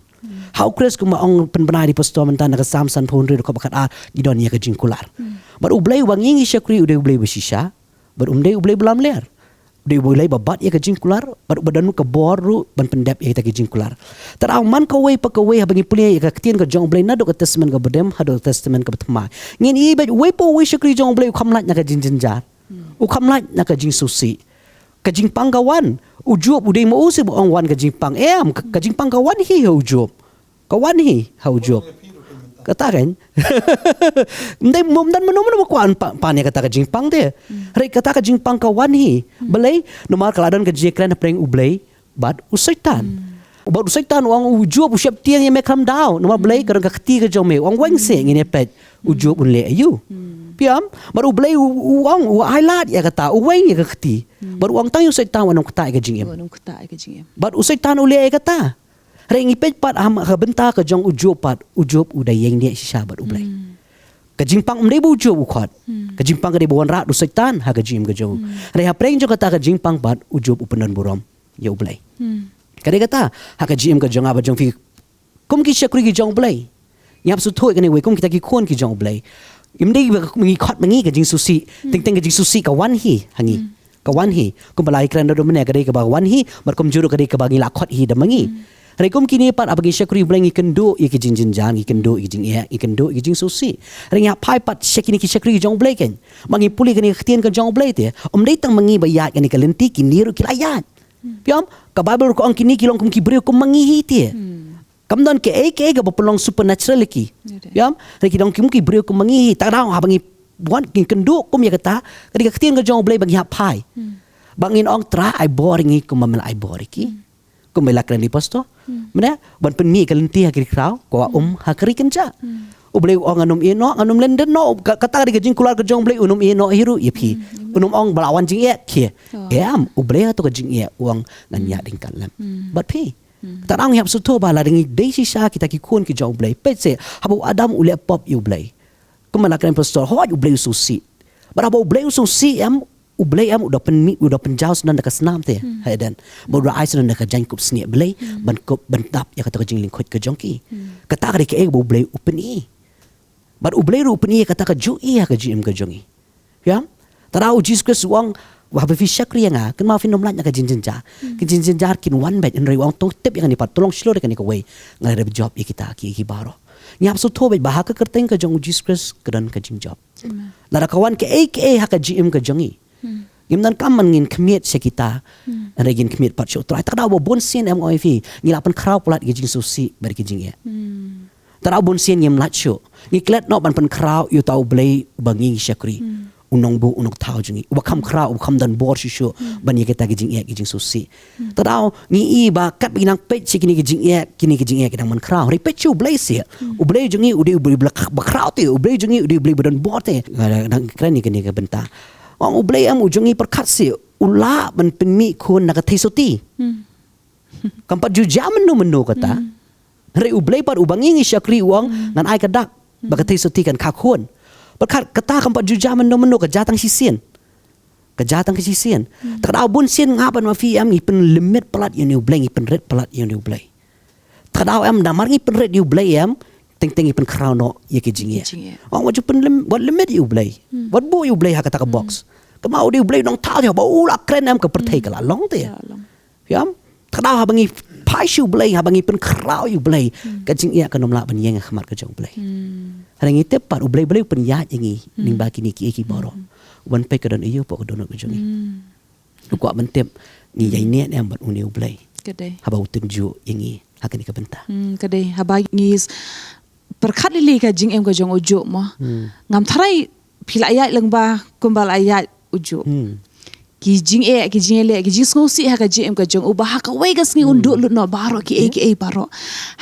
Ha u Khrist kumba ong pynbna da i pastor mynta na ka Salm sanphew hynriew dkhot ba khatar, ngi don ïa ka jingkular. Bad U Blei uba ngi ngi shakri u dei U Blei ba shisha, bad um dei U Blei ba lamler. U dei U Blei ba bat ïa ka jingkular, bad uba don ka bor ruh ban pyndep ïa kita ki jingkular. Te da man kawei pa kawei haba ngi pule ïa ka ktien ka jong U Blei naduh ka Testament kaba rim haduh ka Testament kaba thymmai, ngin ïohi beit uwei pa uwei u shakri jong U Blei u kham lait na ka jingjynjar. U kham lait na ka jingsngewsih. Ka jingpang ka wan. U Job u dei ma u seh ba ong wan ka jingpang. Em, ka, ka jingpang ka wan hi ha u Job. Ka wan hi ha u Job. Kata kan. Ym dei, ym don mano mano ba kwah pan, pan ïa kata ka jingpang te. Hynrei kata ka jingpang ka wan hi. Balei? Namar ka la don ka jingïakren hapdeng U Blei bad u Soitan. Bad u Soitan u ong, u Job, u sheptieng ïa me kham daw. Namar balei? Ka don ka kti ka jong me. U ong, weng seh, ngin ïa peit u Job un leh aïu. Phi ïohi? Bad U Blei u, u ong, u ailad ïa kata, u weng ïa ka kti. Bad u ong tang ïa u Soitan wat nym ktah ïa ka jingim. Wat nym ktah ïa ka jingim. Bad u Soitan u leh ïa kata. Hynrei ngi peit pat ha ka bynta ka jong u Job pat, u Job u da ïeng ne shisha bad U Blei. Ka jingpang ym dei ba u Job u khot. Ka jingpang ka dei ba wanrah da u Soitan ha ka jingim ka jong u. Hynrei hapdeng jong kata ka jingpang pat u Job u pyndon burom ïa U Blei. Ka dei kata, ha ka jingim ka jong nga bad jong phi, kum ki shakri ki jong U Blei, ngi hap sngewthuh ïa kane kawei, kum kita ki khun ki jong U Blei. Ym dei ba ngi khot ma ngi ka jingsngewsih. Teng teng ka jingsngewsih ka wan hi ha ngi. Ka wan hi. Kumba la ïakren naduh mynne, ka dei kaba wan hi, bad kumjuh ruh ka dei kaba ngi la khot hi da ma ngi. Hynrei kum kine pat haba ngi shakri U Blei ngi kynduh ïa ki jingjynjar, ngi kynduh ïa ki jingeh, ngi kynduh ïa ki jingsngewsih. Hynrei ngi hap phai pat sha kine ki shakri ki jong U Blei kan. Ma ngi pule kane ka ktien ka jong U Blei te, ym dei tang ma ngi ba ïaid kane ka lynti, kine ruh ki la ïaid. Phi ïohi? Ka Baibl ruh ka ong kine ki long kum ki briew kum ma ngi hi te. Kam don kaei kaei kaba pynlong supernatural ïa ki. Ïa ki dang kum ki briew kum ma ngi hi, te da haba ngi wan ngi kynduh kum ïa kata, ka dei ka ktien ka jong U Blei ba ngi hap phai. Ba ngin ong Trai ai bor ïa ngi kumba me la ai bor ïa ki. Kumba la kren da i pastor. Mynne, ban pynmih ka lynti ha ki ri khraw, ka wah um ha ka ri kynjah. U Blei u ong ngan ym ïehnoh, ngan ym lyndet noh, ka, kata ka dei ka jingkular ka jong U Blei, un ym ïehnoh hi ruh ïa phi. Un ym ong ba la wan jingeh khie. Em, U Blei hato ka jingeh u ong ngan ïaid ryngkat lem bad phi. Te da ngi hap sngewthuh ba lada ngi dei shisha kita ki khun ki jong U Blei. Peit seh, haba u Adam u leh pop ïa U Blei. Kumba la kren pastor, hooid U Blei u sngewsih. Bad haba U Blei u sngewsih em, U Blei em u da pynmih, u da pynjaw sngewdon da ka snam te ha Eden. Bad u da ai sngewdon da ka jaiñkup snieh Blei ban kup, ban dap ïa kata ka jinglyngkhuid ka jong ki. Kata ka dei kaei ba U Blei u pyni. Bad U Blei ruh u pyni ïa kata ka jong i ha ka jingim ka jong i. Ïa? Te da u Jisu Khrist u ong, haba phi shakri ïa nga, kynmaw phin ym lait na ka jingjynjar. Ki jingjynjar kin wan beit, hynrei u ong to tip ïa kane pat, to long shlur ïa kane kawei. Nga la dep jop ïa kita ki, ki baroh. Ngi hap sngewthuh beit ba ha ka kyrteng ka jong u Jisu Khrist ka don ka jingjop. Lada ka wan kaei kaei ha ka jingim ka jong i, ngim donkam ban ngin khmied sha kita. Hynrei ngin khmied pat sha U Trai. Te ka daw ba bun sien em, ong ïa phi, ngi la pynkhraw palat ïa ka jingsngewsih bad ka jingeh. Te ka daw bun sien ngim lait shuh. Ngi klet noh ban pynkhraw ïa uta U Blei uba ngi shakri. U nongbuh, u nongthaw jong ngi, uba kham khraw, uba kham don bor shuh shuh ban ïa kita ki jingeh ki jingsngewsih. Te ka daw ngi i ba katba ngi nang peit sha kine ki jingeh, kine ki jingeh ki nang man khraw. Hynrei peit sha U Blei seh. U Blei jong ngi u dei U Blei ba khraw te, U Blei jong ngi u dei U Blei ba don bor te. Nga dang kren ïa kane ka bynta. Ong U Blei em u jong ngi pyrkhat seh, u lah ban pynmih khun na ka theisotti. Kam pat ju jia mynno mynno kata. Hynrei U Blei pat uba ngi ngi shakri u ong, ngan ai ka dak ba ka theisotti kan kha khun. Pyrkhat kata kam pat ju jia mynno mynno, ka jia tang shisien. Ka jia tang shisien. Te ka daw bun sien nga bad ma phi em ngi pynlimit palat ïa une U Blei, ngi pynrit palat ïa une U Blei. Te ka daw em namar ngi pynrit ïa U Blei em, teng teng ngi pynkhraw noh ïa ki jingeh. Jingeh. Ong wat ju pynlim-, wat limit ïa U Blei. Wat buh ïa U Blei ha kata ka box. Kynmaw u dei U Blei u nongthaw te, haba u la kren em ka pyrthei ka la long te. Ka la long. Ïa, te ka daw haba ngi phai sha U Blei, haba ngi pynkhraw ïa U Blei, ka jingeh kan ym lah ban ïeng ha khmat ka jong U Blei. Hynrei ngi tip pat U Blei, Blei u pynïaid ïa ngi lyngba kine kiei kiei baroh. U ban peit ka don aïu hapoh ka dohnud ka jong ngi. U kwah ban tip ngi ïaineh ne em bad une U Blei. Ka dei. Haba u tynjuh ïa ngi ha kane ka bynta. Hmm, ka dei. Haba ngi s-, pyrkhat lili ka jingim ka jong u Job mo. Ngam tharai phi la ïaid lyngba kumba la ïaid u Job. Ki jingeh, ki jingeh leh, ki jingsngewsih ha ka jingim ka jong u ba ha kawei ka sngi un duh lut noh baroh kiei kiei baroh.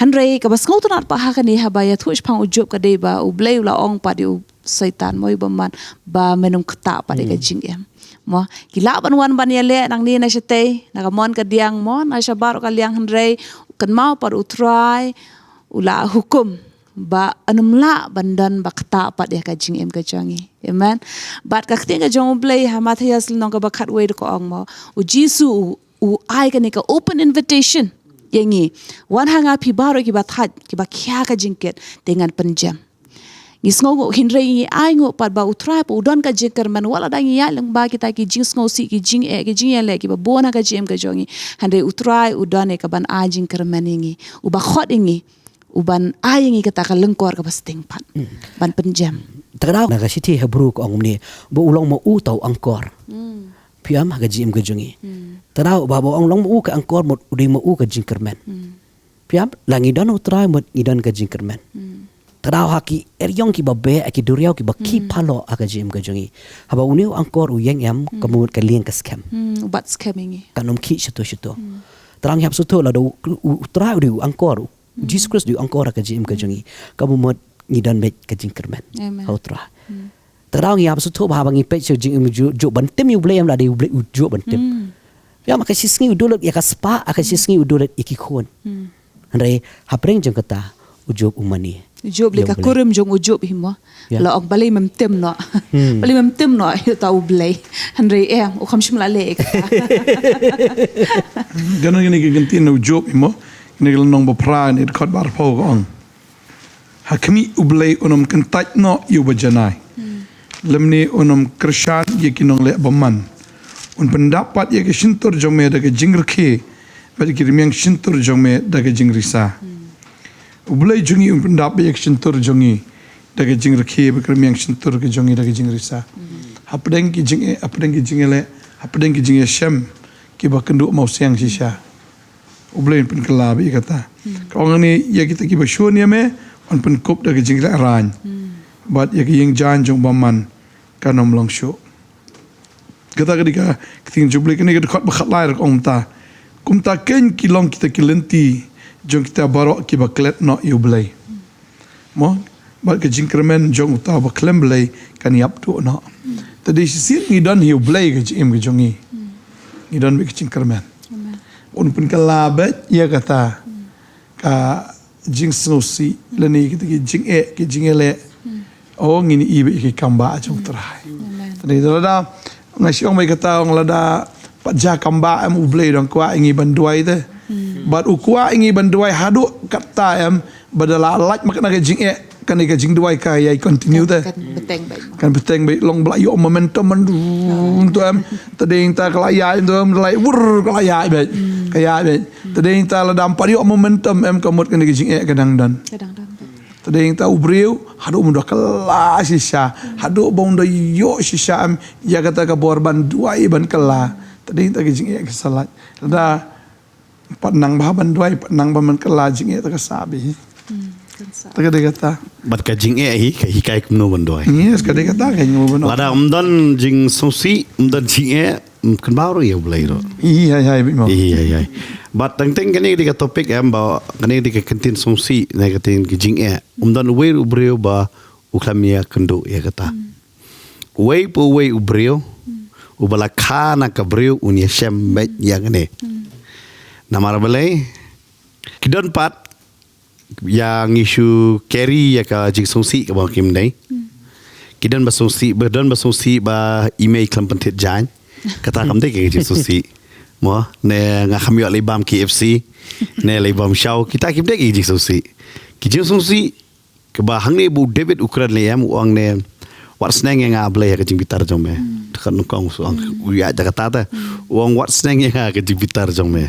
Hynrei kaba sngewtynnat pat ha kane haba ïathuh shaphang u Job ka dei ba U Blei u la ong pat ïa u Soitan mo, ïa u bymman, ba men ym ktah pat ïa ka jingim. Mo, ki lah ban wan ban ïaleh nangne na shatei, na ka mon ka diang mo, na sha baroh ka liang, hynrei kynmaw pat U Trai u la hukum ba yn ym lah ban don ba ktah pat ïa ka jingim ka jong ngi. Amen. Bad ka ktien ka jong U Blei ha Mathaios lynnong kaba khatwei da ka ong mo, u Jisu u, u ai kane ka open invitation ïa ngi. Wan ha nga phi baroh kiba thait, kiba khia ka jingkit, te ngan pynjem. Ngi sngewnguh hynrei ngi ainguh pat ba U Trai pat u don ka jingkyrmen, wat lada ngi ïaid lyngba kita ki jingsngewsih, ki jingeh, ki jingeh leh kiba bun ha ka jingim ka jong ngi. Hynrei U Trai u don ïa ka ban ai jingkyrmen ïa ngi. Uba khot ïa ngi, u ban ai ïa ngi kata ka lyngkor kaba sting pat ban pynjem. Te ka daw na ka shithi Hebru ka ong kumne, ba u long ma u uta u angkor. Phi ïam ha ka jingim ka jong ngi. Te ka daw ba, ba u ong long ma u ka angkor mut u dei ma u ka jingkyrmen. Phi ïam, la ngi don U Trai mut ngi don ka jingkyrmen. Te ka daw ha ki eriong kiba beh, ha ki duriaw kiba khih paloh ha ka jingim ka jong ngi. Haba une u angkor u ïeng em, ka mut ka lieng ka skhem. Hmm, u bat skhem ïa ngi. Kan ym khih shato shato. Te ka daw ngi hap sngewthuh lada u, u, U Trai u dei u angkor, u Jisu Khrist u dei u angkor ha ka jingim ka jong ngi. Ka mut ngi don beit ka jingkyrmen. Amen. Ha U Trai. Te ka daw ngi hap sngewthuh ba haba ngi peit sha ka jingim u Job, Job ban tim ïa U Blei em, la dei U Blei u Job ban tim. Ïa, ha ka shi sngi u duh lut ïa ka spah, ha ka shi sngi u duh lut ïa ki khun. Hynrei hapdeng jong kata u Job u mane. U Job leh ka kurim jong u Job hi mo. La ong balei mem tim noh. Balei mem tim noh ïa uta U Blei. Hynrei em u kham shym la leh ïa kata. Kane kane ka ktien u Job hi mo. Kane ka lynnong ba phra ne dkhot ba arphew ka ong. Ha khmih U Blei un ym kyntait noh ïa uba janai. Lymne un ym kyrshan ïa ki nongleh bymman. Un pyndap pat ïa ka shyntur jong me da ka jingrkhie, bad ïa ki rmiang shyntur jong me da ka jingrisa. U Blei jong ngi un pyndap ïa ka shyntur jong ngi da ka jingrkhie, bad ka rmiang shyntur ka jong ngi da ka jingrisa. Hapdeng ki jingeh, hapdeng ki jingeh leh, hapdeng ki jingeh shem, kiba kynduh mawsiang shisha. U Blei un pynkylla bad ïa kata. Ka ong hangne ïa kita kiba shun ïa me, un pynkup da ka jingkhlaiñ. Bad ïa ka ïing jaiñ jong u bymman kan ym long shuh. Kata ka dei ka ktien jong U Blei, kane ka dkhot ba khatlai ruh ka ong kumta. Kumta kein ki long kita ki lynti jong kita baroh kiba klet noh ïa U Blei. Mo, bad ka jingkyrmen jong uta uba khlem Blei kan ïap duh noh. Te dei shisien ngi don hi U Blei ka jingim ka jong ngi. Ngi don bad ka jingkyrmen. Amen. Un pynkylla bad ïa kata ka jingsngewsih lane kita ki jingeh, ki jingeh leh. O ngin ïohi bad ïa ki kam ba jong U Trai. Amen. Te dei lada Nga shu ong beit kata, ong lada pat jia kam ba em, U Blei u dang kwah ïa ngi ban duwai te. Bad u kwah ïa ngi ban duwai haduh katta em, ba da la lait ma kane ka jingeh, kane ka jingduwai ka ïai continue te. Kan bteng beit. Kan bteng beit, long ba la ïoh momentum man rung to em. Te dei ta ka la ïaid to em, la wur ka la ïaid beit. Ka ïaid beit. Te dei ta lada ym pat ïoh momentum em, ka mut kane ka jingeh ka dang don. Ka dang don beit. Te dei ta u briew haduh ba un da kylla shisha, haduh ba un da ïoh shisha em ïa kata ka bor ban duwai ban kylla. Te dei ta ka jingeh ka sa lait. Lada pat nang ba ban duwai, pat nang ba ban kylla, jingeh ta ka sah beit. Hmm, kan sah. Ta ka dei kata. Bad ka jingeh hi ka hikai kumno ban duwai. Yes, ka dei kata ka, kumno ban duwai. Lada ym don jingsngewsih, ym don jingeh, ym kynmaw ruh ïa U Blei ruh. Hi, hi, hi, beit mo. Hi, hi, hi. Bad teng teng kane ka dei ka topic em, ba kane ka dei ka kyntien sngewsih ne ka kyntien ka jingeh. Ym don uwei ruh u briew ba u khlem ïakynduh ïa kata. Uwei pa uwei u briew uba la kha na ka briew un ïashem beit ïa kane. Namar balei? Ki don pat, ïa ngi shu carry ïa ka jingsngewsih kaba kim dei. Ki don ba sngewsih, ba don ba sngewsih ba i mei khlem pynthied jaiñ. Kata kam dei ka jingsngewsih. Mo, ne nga kham ïoh leit bam K F C, ne leit bam shaw, kita kim dei ka jingsngewsih. Ki jingsngewsih kaba hangne ba u David u kren lei em, u ong ne, wat sneng ïa nga A Blei ha ka jingbitar jong me. Te ka nyngkong u ong, u ïa da kata te. U ong wat sneng ïa nga ha ka jingbitar jong me.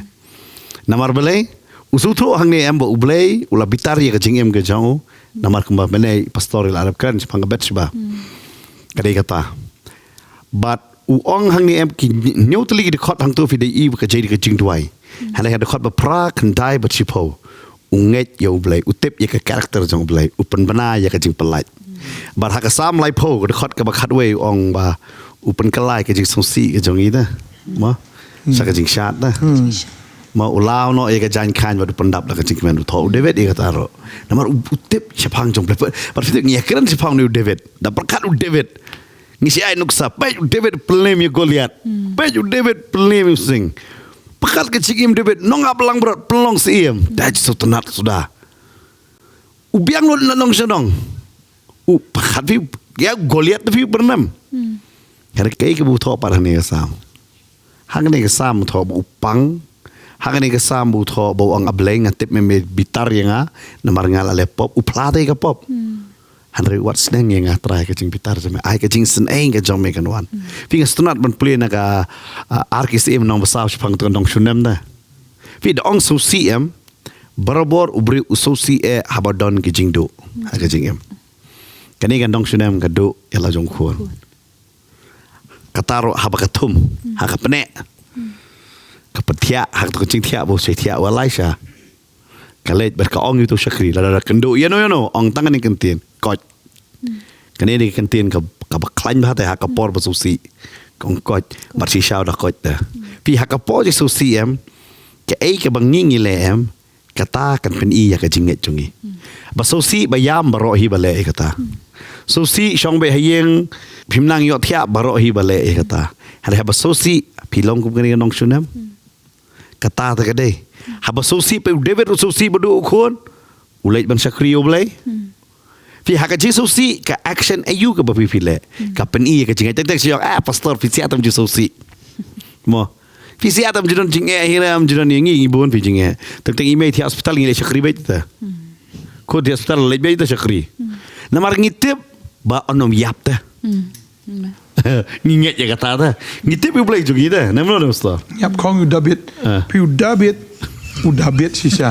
Namar balei? U sngewthuh hangne em ba U Blei u la bitar ïa ka jingim ka jong u. Namar kumba mynne pastor i la dep kren shaphang ka Bathsheba. Ka dei kata. Bad u ong hangne em, ki hynñiew tylli ki dkhot hangto phi dei i ba ka jai ka jingduwai. Hynrei ha dkhot ba phra, khyndai bad shiphew, u ngeit ïa U Blei, u tip ïa ka character jong U Blei, u pynbna ïa ka jingpyllait. Bad ha ka Salm laiphew, ka dkhot kaba khatwei, u ong ba u pynkylla ïa ka jingsngewsih ka jong i te. Mo? Sha ka jingshad te. Mo, u law noh ïa ka jaiñ khaiñ bad u pyndap da ka jingkmen, u thoh u David ïa kata ruh. Namar u, u tip shaphang jong U Blei. Bad phi tip ngi ïa kren shaphang une u David. Da pyrkhat u David. Ngi sa ai nuksa, peit u David pynlem ïa u Goliath. Peit u David pynlem ïa u sing. Pyrkhat ka jingim David, nongaplangbrot, pynlong syiem. Da sngewtynnat suda. U biang lut na nong sha nong. U pyrkhat phi, ïa u Goliath phi u pynlem. Hynrei kaei kaba u thoh pat hangne ka Salm. Hangne ka Salm u thoh ba u pang. Hangne ka Salm u thoh ba u ong A Blei nga tip me me bitar ïa nga. Namar nga la leh pop, u phla te ka pop. Hynrei wat sneng ïa nga Trai ka jingbitar jong me. Ai ka jingsneng ka jong me kan wan. Phi nga sngewtynnat ban pule na ka, ah, ar ki syiem nong ba saw shaphang tu nong Shunem da. Phi da ong sngewsih em. Barabor u briew u sngewsih eh haba don ki jingduh. Ha ka jingim. Kane ka nong Shunem ka duh ïa la jong khun. Kata ruh haba ka thum, ha ka pneh. Ka pynthiah, ha ka jingthiah ba u shait thiah u Elisha. Ka leit bad ka ong ïa uto u shakri, lada da kynduh ïano ïano, ong tang kane ka kyntien, koit. Kane ka kyntien ka, kaba khlaiñ bha te ha ka por ba sngewsih. Ka ong koit, bad shisha u da koit te. Phi ha ka por jingsngewsih em, kaei kaba ngi ngi leh em, kata kan pyni ïa ka jingngeit jong ngi. Ba sngewsih ba ïam baroh hi ba leh ïa kata. Sngewsih shong beit ha ïing, phim nang ïoh thiah baroh hi ba leh ïa kata. Hynrei haba sngewsih, phi long kum kane ka nong Shunem. Kata te ka dei. Haba sngewsih phi u David u sngewsih ba duh u khun. U leit ban shakri ïa U Blei. Phi ha ka jingsngewsih ka action aïu kaba phi phi leh. Ka pyni ïa ka jingngeit. Teng teng shu ong, ah, pastor phi siat tam jingsngewsih. Mo. Phi siat tam ju don jingeh hi ram ju don ïa ngi ngi bun phi jingeh. Teng teng i mei thiah hospital ngi leit shakri beit te. Khun thiah hospital leit beit te shakri. Namar ngi tip ba un ym ïap te. Ngi ngeit ïa kata te. Ngi tip ïa U Blei jong ngi te. Namar u pastor. Ïap khong u David. Ah. Phi u David. U David shisha.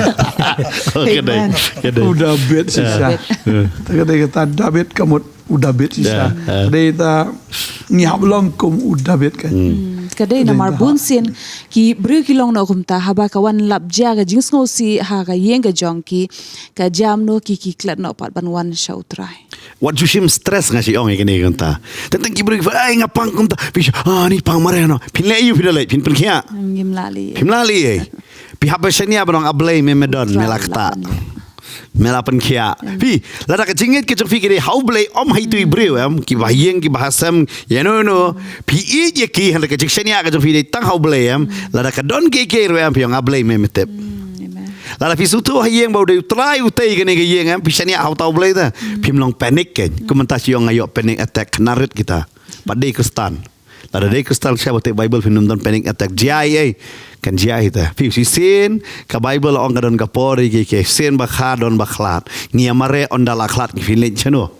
Oh, ka dei. Amen. Ka dei. U David shisha. Ah. Te ka dei kata David ka mut u David shisha. Ah. Ka dei ta ngi hap long kum u David ka. Hmm, ka dei namar bun sien ki briew ki long noh kumta haba ka wan lap jia ka jingsngewsih ha ka ïing ka jong ki, ka jia mano ki ki klet noh pat ban wan sha U Trai. Wat ju shim stress nga shu ong ïa kane kumta. Teng teng ki briew ki, ai nga pang kumta. Phi shu, ah, ni pang mareh noh. Phin leh ïa u phi da leh, phin pynkhiah. Ngim lah leh. Phim lah leh. Phi hap ban shaniah ban ong A Blei me me don, me la ktah. Me la pynkhiah. Phi, lada ka jingngeit ka jong phi ka dei ha U Blei, ym ha itu i briew em, kiba ha ïing, kiba ha sem, ïano ïano. Phi ïeit ïa ki, hynrei ka jingshaniah ka jong phi dei tang ha U Blei em. Lada ka don kiei kiei ruh em, phi ong A Blei me me tip. Hmm, amen. Lada phi sngewthuh ha ïing ba u dei U Trai u tei kane ka ïing em, phi shaniah ha uta U Blei te. Phim long panic kein. Kumta shu ong nga ïoh panic attack, khynnah rit kita. Pat dei Khristan. Lada dei Khristan sha ba tip Bible phin ym don panic attack. Jia ei ei. Kan jia ei ta. Phi shisien ka Bible ong ka don ka por ïa ki ki sien ba kha don ba khlad. Ngi ïa mareh ynda la khlad ngi phin leit shano.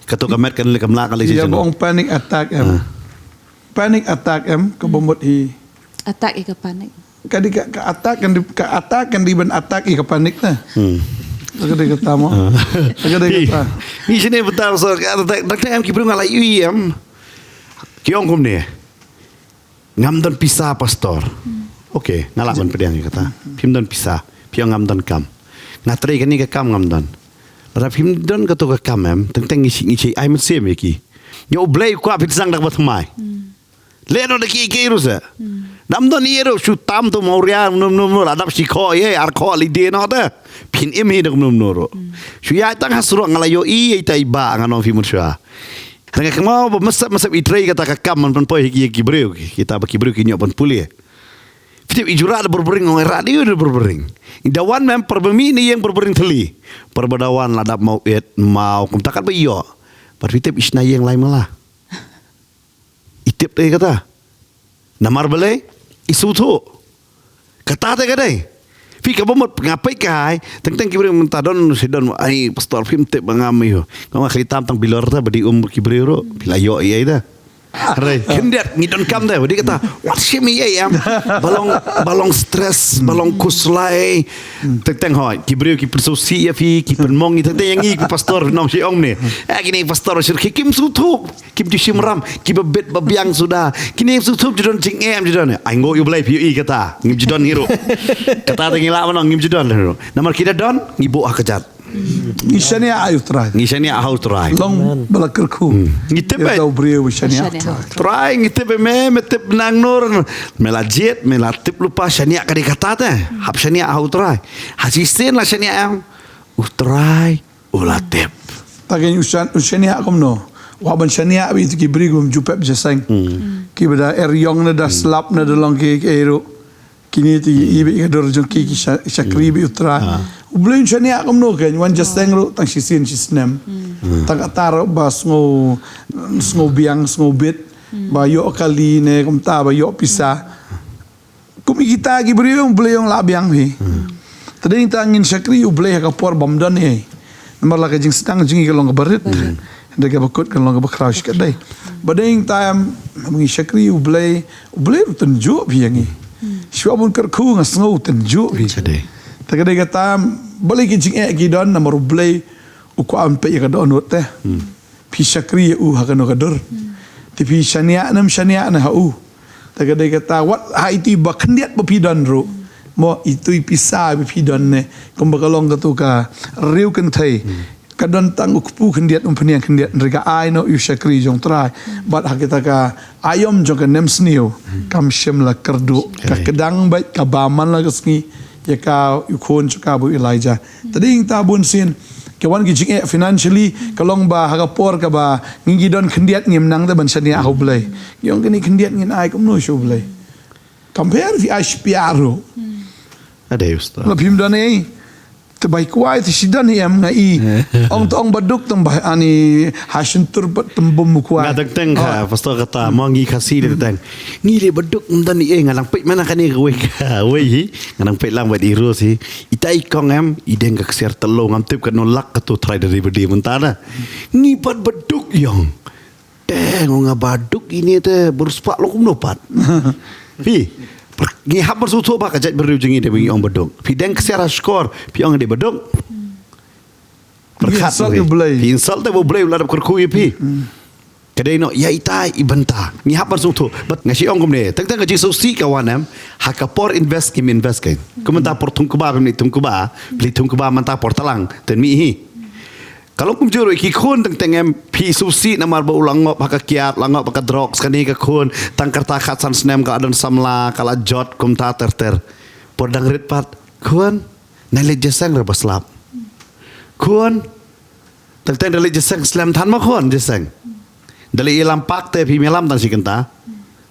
Kato ka met kan leit kam lah ka leit Ïa shano. ba ong panic attack em. Ah. Panic attack em ka ba mut hi. Attack ïa ka panic. Ka dei ka, ka attack kan dei, ka attack kan dei ban attack ïa ka panic na. Hmm. Ka dei kata mo. Ah. Ka dei Phi, kata. Phi shane bynta so ka attack, attack em ki briew nga la ïohi em. Ki ong kumne. Ngam don pisa, pastor. Okay, nga lah ban pdiang ïa kata. Phim don pisa, phi ong ngam don kam. Nga trei kane ka kam ngam don. Lada phim don kato ka kam em, teng teng ngi shi, ngi shi ai mynsiem ïa ki. Ïa U Blei kwah phin sdang da kaba thymmai. Leh noh da kiei kiei ruh sa. Dam don ïa ruh shu tam tu mawria num num num la dap shi kho ïa ar kho li de noh ta. Phin im hi da num num ruh. Shu ïa tang ha surok nga la ïohi ïa ita i ba nga nong phi mun shu. Nga kynmaw ba masap masap i trei kata ka kam man pynpoi hi ki briew kita ba ki briew ki ñiuh ban pule. Phi tip i ju rah da burbring ong rah di da burbring. I da wan mem par ba mih na ïing burbring thli. Par ba da wan la dap maw it maw kumta kat ba ïoh. Par phi tip i shna ïing lai mala. I tip te kata. Namar balei i sngewthuh. Kata te ka dei. Phi ka ba mut nga peit kai, teng teng ki briew mynta don shi don ai pastor phim tip ba ngam ïoh. Nga ma khli tam tang bilor ta ba di um ki briew ruh, phi la ïoh ïa ïa da. Hare, khyndiat ngi don kam da, ba di kata, wat shim ïa ïa. Ba long, ba long stress, ba long khuslai. Teng teng hoi, ki briew ki pynsusi ïa phi, ki pynmong ïa teng teng ïa ngi ki pastor nong shi ong ne. Eh, kine pastor shir ki kim sngewthuh. Kim ju shim ram, ki ba bit ba biang suda. Kine suk suk ju don jingem ju don. Ai ngo ïa U Blei phi ïohi kata. Ngim ju don hi ruh. Kata te ngi lah ban ong ngim ju don hi ruh. Namar ki da don, ngi buh ha ka jat. Ngi shaniah ha U Trai. Ngi shaniah ha U Trai. Long ba la kyrkhu. Hmm. Ngi tip eh. Ïa u briew shaniah ha U Trai. Trai ngi tip eh me, me tip nang nur. Me la jied, me la tip lypa shaniah ka dei kata te. Hap shaniah ha U Trai. Ha shisien la shaniah em. U Trai. U la tip. Ta kein u shan, u shaniah kumno. Wa ban shaniah bad itu ki briew kum ju pep jaseng. Hmm. Ki ba da er ïong na da slap na da long ki, ki eru. Kine ti i bad ka dur jong ki, ki sha-, shakri bad U Trai. Ah. U Blei u shaniah kumno kein wan jaseng ruh tang shisien shisnem. Hmm. Tang kata ruh ba sngew, sngew biang, sngew bit. Hmm. Ba ïoh kali ne kumta ba ïoh pisa. Kum ïa kita ki briew U Blei u la biang hi. Hmm. Te dei ta ngin shakri U Blei ha ka por bym don ei. Namar la ka jingsdang jong ngi ka long kaba rit. Hmm. Dei kaba kut ka long kaba khraw shi katdei. Ba dei ta em ngi shakri U Blei, U Blei u tynjuh phi ïa ngi. Hmm. Shuwa bun kyrkhu nga sngew u tynjuh phi. Shi dei. Te ka dei kata em balei ki jingeh ki don namar U Blei u kwah ban peit ïa ka dohnud te. Hmm. Phi shakri ïa u ha kano ka dur. Hmm. Te phi shaniah ne em shaniah ne ha u. Te ka dei kata wat ha itu i ba khyndiat ba phi don ruh. Mo itu i pisa ba phi don ne. Kumba ka long katu ka riew kynthei. Hmm. Ka don tang u kpu khyndiat um pynïang khyndiat. Hynrei ka ai noh ïa u shakri jong Trai. Hmm. Bad ha kita ka aïom jong ka nemsniew. Hmm. Kam shym la kyrduh. Ka kdang bad ka ba man la ka sngi. Ïa ka u khun jong ka ba u Elijah. Te dei ta bun sien. Ka wan ki jingeh financially, ka long ba ha ka por kaba ngi ngi don khyndiat ngim nang te ban shaniah ha U Blei. Ngi ong kine khyndiat ngin ai kumno sha U Blei. Compare phi ai shipia ruh. Ade ustad. La phim don ei. Te bai kwai te shi don ei em nga i. Ong te ong ba duk tang ba ani ha shyntur pat tembum kwai. Nga teng teng ka pastor kata mo ngi Khasi de teng. Ngi le ba duk ym don ei nga nang peit mana kane ka wei ka wei hi. Nga nang peit lang ba di ros hi. Ita i kong em, i deng ka ksiar telo ngam tip ka nolak ka tu trai dari bedi mentana. Ngi pat ba duk ïong. Te ngo nga ba duk ine te beruspak lo kumno pat. Phi, ngi hap bersutu ba ka jait beriu jing ide ngi ong ba duk. Phi deng ksiar ha skor, phi ong de ba duk. Perkhat insult phi. Phi insult te ba Blei la dap kyrkhu ïa phi. Ka dei noh ïa ita i bynta. Ngi hap ban sngewthuh. Bad nga shu ong kumne. Teng teng ka jingsngewsih ka wan em. Ha ka por invest kim invest kein. Kumta por thung kba phi thung kba. Phi thung kba mynta por talang. Ten mi hi. Ka long kumjuh ruh ki khun teng teng em phi sngewsih namar ba u la ngop ha ka kiad, la ngop ha ka drugs kane ka khun. Tang kata khatsan snem ka la don samla, ka la jot kumta ter ter. Por dang rit pat. Khun. Nang leit jaseng re ba slap. Khun. Teng teng da leit jaseng slem than ma khun jaseng. Da leit ïalam pak te phi ïalam tang shi kynta.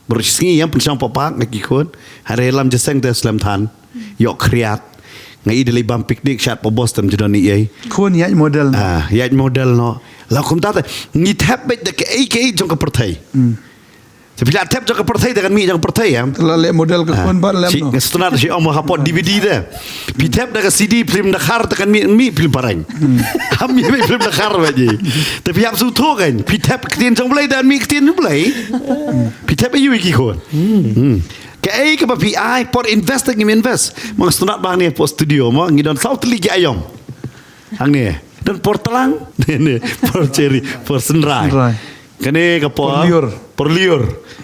Baroh shi sngi ïam pynshong pak pak nga ki khun. Hynrei ïalam jaseng te slem than. Ïoh khriat. Nga i da leit bam picnic shat pa bos tem ju don ei ei. Khun ïaid model. Ah, ïaid model noh. La kumta te ngi thep beit da kaei kaei jong ka pyrthei. Hmm. Te phi la thep jong ka pyrthei te kan mih jong ka pyrthei, em. Te la leh model ka khun ba lem, no. Nga sngewtynnat shi ong mo ha pdeng D V D te. Phi thep da ka C D phlim Dkhar te kan mih, mih phlim Phareng. Kam mih phlim Dkhar ba ji. Te phi hap sngewthuh kan. Phi thep ktien jong U Blei te kan mih ktien U Blei. Phi thep aiu ki khun. Kaei kaba phi ai por invest te ngim invest. Mo nga sngewtynnat ba hangne por studio mo ngi don saw tylli ki aïom. Hangne don por tlang, ne, por cherry, por synrai. Synrai. Kane ka por por lyiur. Por lyiur.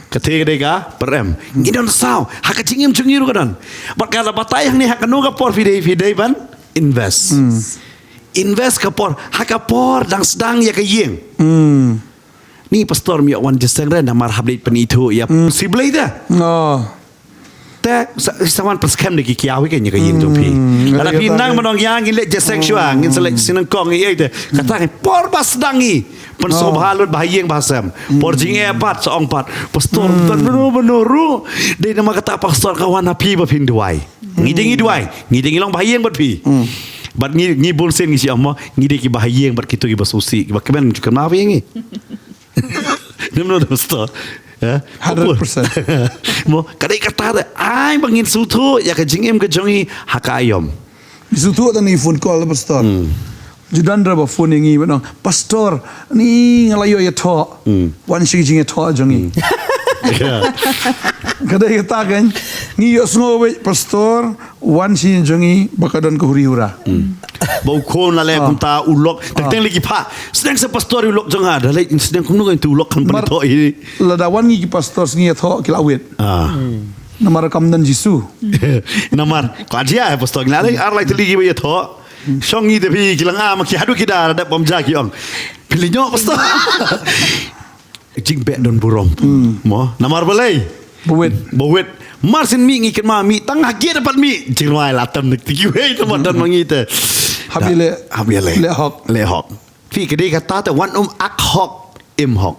Kata ka dei ka por em. Ngi don saw ha ka jingim jong ngi ruh ka don. Bad ka la batai hangne ha kano ka por phi dei, phi dei ban invest. Invest ka por ha ka por dang sdang ïa ka ïing. Ni pastor, mi wan jingïaseng re namar hap leit pynithuh ïa si Blei te. Te sa, sa wan pynskhem da ki kiaw hi ka ïing jong phi. Lada phi nang mynno ïa ngin leit jingïaseng shuwa, ngin sa leit sngewthuh kong ïa te. Kata ngi por ba sdang ngi pynsngewbha lut ba ha ïing ba ha sem. Por jingeh pat sa ong pat, pastor, mynno mynno ruh dei namar kata pastor ka wan ha phi ba phin duwai. Ngi dei ngi duwai, ngi dei ngi long ba ha ïing bad phi. Bad ngi, ngi bun sien ngi shi ong mo, ngi dei ki ba ha ïing bad kito ki ba susi, ki ba kmen ju kynmaw ïa ngi. Nym no nym sto. Ya. Hundred percent. Mo, ka dei kata te ai ba ngin sngewthuh ïa ka jingim ka jong ngi ha ka aïom. Ngi sngewthuh tang ngi phone call pastor. Ju don re ba phone ïa ngi ba ong, pastor, ni nga la ïoh ïathoh. Wan shi jingïathoh jong ngi. Ka dei kata kan. Ngi ïohsngew beit pastor, wan shi jong ngi ba ka don ka huri hura. Ba u khun la leh kumta u lok. Teng teng lei ki phah. Sdang sa pastor u lok jong nga. Da lei sdang kumno kan tu u lok kan pynithuh hi. Lada wan ngi ki pastor sngi ïathoh ki la wit. Namar kam don Jisu. Namar ko ajia pastor ngi la lei ar lai tylli ki ba ïathoh. Shong ngi te phi ki la nga ma ki haduh ki da da pom ja ki ong. Phi lei ñiuh pastor. Jingbeh don burom. Mo, namar balei? Bawit. Bawit. Mar sien mih ngi kynmaw mih tang ha gate pat mih. Jingrwai la tam nik tiki wei tam don ma ngi te. Hap ïa leh. Hap ïa leh. Leh hok. Leh hok. Phi ka dei kata te wan um ak hok im hok.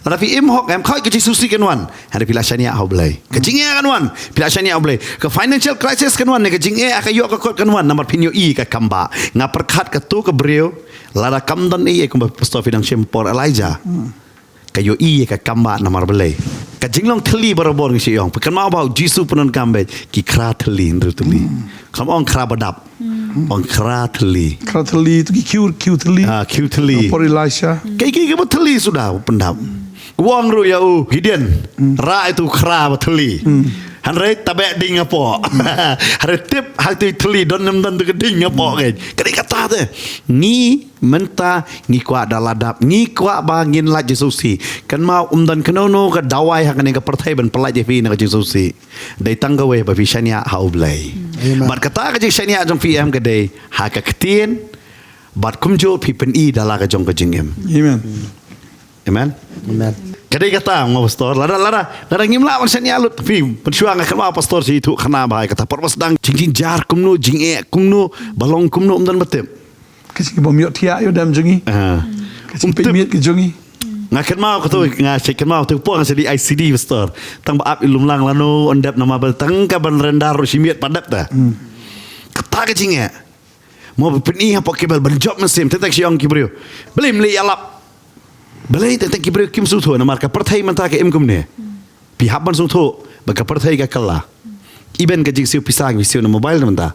Lada phi im hok em khoi ka jingsusi kan wan. Hynrei phi la shaniah ha U Blei. Ka jingeh kan wan. Phi la shaniah ha U Blei. Ka financial crisis kan wan ne ka jingeh ka ïoh ka kot kan wan namar phin ïohi ka kambah. Nga pyrkhat katu ka briew. Lada kam don ei ei kumba pastor phi dang shim por Elijah. Ka ïohi ïa ka kambah namar balei. Ka jinglong thylli barabor ngi shu ïong. Phi kynmaw ba u Jisu pyndonkam beit ki khra thylli, hynriew thylli. Kam ong khra ba dap. Ong khra thylli. Khra thylli tu ki khiew, khiew thylli. Ah, khiew thylli. Por Elisha. Kaei kaei kaba thylli suda u pyndap. U ong ruh ïa u Gideon. Rah ïa tu khra ba thylli. Hynrei tabeh ding hapoh. Hynrei tip ha tu thylli don nym don tu ka ding hapoh keiñ. Ka dei kata te. Ngi Mynta ngi kwah da la dap, ngi kwah ba ngin lait jingsusi. Kynmaw um don kano kano ka dawai ha kane ka pyrthei ban pyllait ïa phi na ka jingsusi. Dei tang kawei ba phi shaniah ha U Blei. Amen. Bad kata ka jingshaniah jong phi em ka dei ha ka ktien bad kumjuh phi pyni da la ka jong ka jingim. Amen. Amen. Amen. Ka dei kata mo pastor, lada lada lada ngim lah ban shaniah lut phi, mynshuwa nga kynmaw pastor shi tu khana ba hai kata por ba sdang jingjynjar kumno, jingeh kumno, ba long kumno um don ba tip. Ka jingpynmiat thiah ïa u dem jong ngi. Ah. Ka jingpynmiat ka jong ngi. Nga kynmaw ka tu, nga shu kynmaw tu por nga shu dei I C D pastor. Tang ba ap i lum lang lano yn dep namar ba tang ka ban render ruh shi miet pat dep ta. Kata ka jingeh. Mo ba pyni hapoh cable ban jop mynsiem, teng teng shu ong ki briew. Balei ym leh ïalap. Balei teng teng ki briew kim sngewthuh namar ka pyrthei mynta ka im kumne. Phi hap ban sngewthuh ba ka pyrthei ka kylla. Even ka jingsiew pisa ngi siew na mobile na mynta.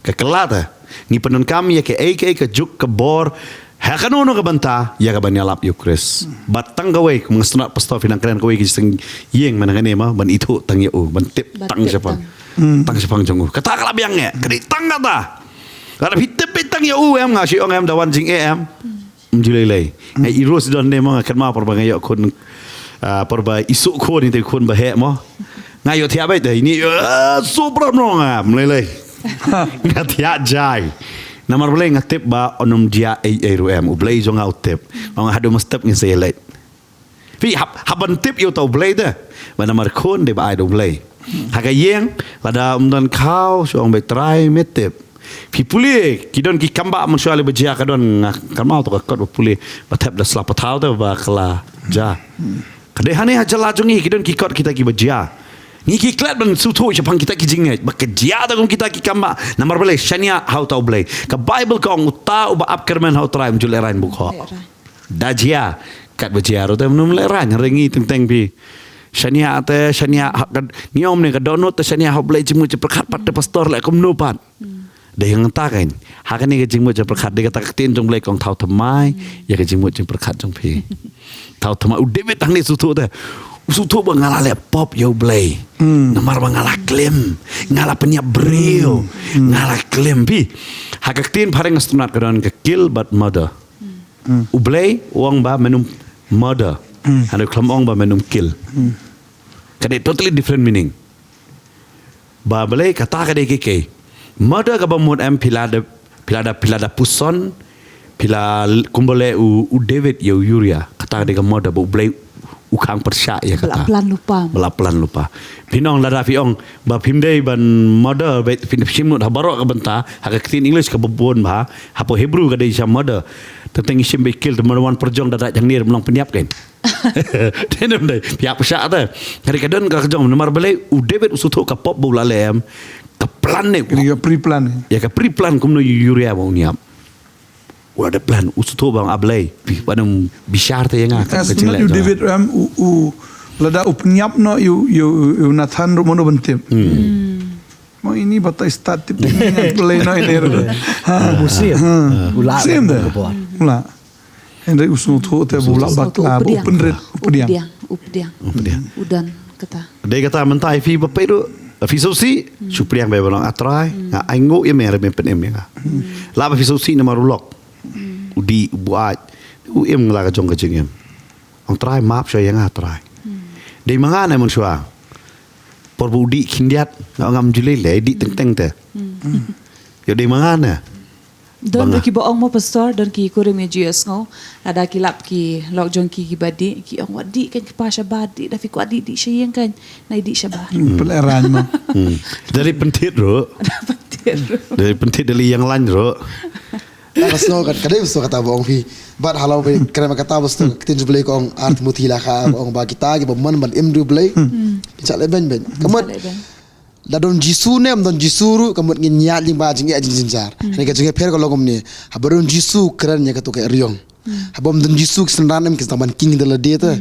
Ka kylla te. Ngi pyndonkam ïa kaei kaei ka juk ka bor. Ha kano kano ka bynta ïa ka ban ïalap ïa u Khrist. Bad tang kawei kum nga sngewtynnat pastor phi nang kren kawei ka jingïeng mynta kane ma ban ithuh tang ïa u ban tip tang shaphang. Tang shaphang jong u. Kata ka la biang eh. Ka dei tang kata. Lada phi tip beit tang ïa u em nga shu ong em da wan jingeh em. Ym ju lei lei. Nga i ruh sdang ne mo nga kynmaw por ba nga ïoh khun, ah, por ba i suh khun ïa i khun ba heh mo. Nga ïoh thiah beit da ini, ah, suh prap mo nga, ym lei lei. Nga thiah jai. Namar balei nga tip ba un ym jia ei ei ruh em, U Blei jong nga u tip. Nga ong haduh mynstep ngin sa ïaleit. Phi hap, hap ban tip ïa uta U Blei te. Ba namar khun dei ba ai da U Blei. Ha ka ïing, lada ym don khaw, shu ong beit Trai me tip. Phi pule, ki don ki kambah mynshuwa lei ba jia ka don nga kynmaw to ka kot ba pule, ba thep da sla pathaw te ba ka la jia. Ka dei hangne ha jylla jong ngi, ki don ki kot kita ki ba jia. Ngi ki klet ban sngewthuh shaphang kita ki jingngeit, ba ka jia te kum kita ki kambah, namar balei shaniah ha uta U Blei. Ka Baibl ka ong uta uba ap kyrmen ha u Trai um ju lehraiñ bukhoh. Da jia, Kat ba jia ruh te mynno leh rang, hynrei ngi teng teng phi. Shaniah te, shaniah ha ka, ngi ong ne ka dohnud te shaniah ha U Blei jingmut jingpyrkhat pat te pastor leh kumno pat. Dei hangta kan. Ha kane ka jingmut jingpyrkhat dei kata ka ktien jong U Blei ka ong thaw thymmai ïa ka jingmut jingpyrkhat jong phi. Thaw thymmai u David hangne u sngewthuh te. U sngewthuh ba nga la leh pop ïa U Blei. Namar ba nga la klim, nga la pynïap briew, nga la klim phi. Ha ka ktien phareng sngewtynnat ka don ka kill bad murder. U Blei u ong ba men ym murder. Hynrei u khlem ong ba men ym kill. Ka dei totally different meaning. Ba balei kata ka dei kiei kiei. Murder kaba mut em phi la da, phi la da, phi la da puson, phi la kumba leh u, u David ïa u Uriah. Kata ka dei ka murder ba U Blei u khang pyrshah ïa kata. Ba la plan lypa. Ba la plan lypa. Phin ong lada phi ong ba phim dei ban murder ba phin shim nud ha baroh ka bynta, ha ka ktien English kaba bun bha, hapoh Hebrew ka dei sha murder. Teng teng ngi shim ba kill te murder wan pyrjong da dait hangne ym long pynïap kan. Te nym dei pynïap pyrshah te. Hynrei ka don ka jong namar balei u David u sngewthuh ka pop ba u la leh em. Ka plan ne. Ka pre-plan. Ïa ka pre-plan kumno u Uriah ba un ïap. U la da plan u sngewthuh ba nga, A Blei, phi, ba nym bishar te ïa nga. Ka jingeh u David em u, u lada u pynïap noh ïa u, ïa u, ïa u Nathan ruh mano ban tip. Mo ini batai start tip ngan play noh ini ruh. Ha. Musim. U la. Musim dah. U la. Hynrei u sngewthuh te ba u la bakla, ba u pynrit, u pdiang. U pdiang, u pdiang. U pdiang. U don kata. Dei kata mynta phi ba peit ruh, phi sngewsih, shu pdiang ba ban ong A Trai, nga ainguh ïa me hynrei me pynim ïa nga. La ba phi sngewsih namar u lok. U dih, u buaid, u im la ka jong ka jingim. Ong Trai map shuwa ïa nga Trai. Dei ma nga ne mynshuwa. Por ba u dih khyndiat, nga ong ngam ju lei lei, dih teng teng te. Ïoh dei ma nga ne. Don ruh kiba ong mo pastor, don ki kurim ïa U Blei sngew. Lada ki lap ki lok jong ki kiba dih, ki ong wat dih kan kpa shabar, dih da phi kwah dih, dih sha ïing kan, nai dih shabar. Hmm, pynlehrain mo. Hmm. Dari pynthit ruh. Pynthit ruh. Dari pynthit dari ïeng lain ruh. Ka sngew kat, ka dei sngew kata ba ong phi. Bad halor ba kren kata ba sngew ka ktien U Blei ka ong ar Timothi la ka ong ba kita kiba mon ban im da U Blei. Ki sa leh beiñ beiñ. Ka mut. Sa leh beiñ. Da don Jisu ne ym don Jisu ruh, ka mut ngin ïaid lyngba jingeh jingjynjar. Hynrei ka jingeh pher ka long kumne. Haba don Jisu kren ïa kato ka eriong. Haba ym don Jisu ki synran em ki sdang ban king da lade te.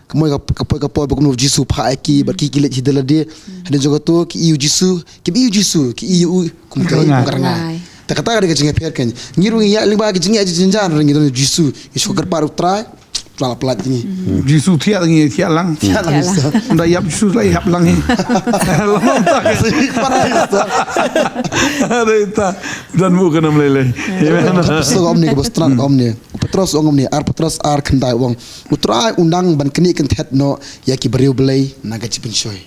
Ka mut ka, ka poi ka poi ba kumno Jisu phah ïa ki, bad ki ki leit hi da lade. Hadien jong kato ki ïohi Jisu, ki ïohi Jisu, ki ïohi kum ka, kum ka rngai. Te kata ka dei ka jingeh pher kan. Ngi ruh ngi ïaid lyngba ka jingeh jingjynjar hynrei ngi don Jisu. Ngi shu kyrpad U Trai. Trai la pynlait ngi. Jisu thiah ngi thiah lang. Thiah lang. Thiah lang. Ynda ïap Jisu la ïap lang ngi. Long ta ka. Dei ta. Dan mu ka nam lei lei. Amen. Ka sngewthuh ong kumne, ka sngewthuh ong kumne. Petros ong kumne, ar Petros ar khyndai ong. U Trai u nang ban knieh kynthet noh ïa ki briew Blei na ka jingpynshoi.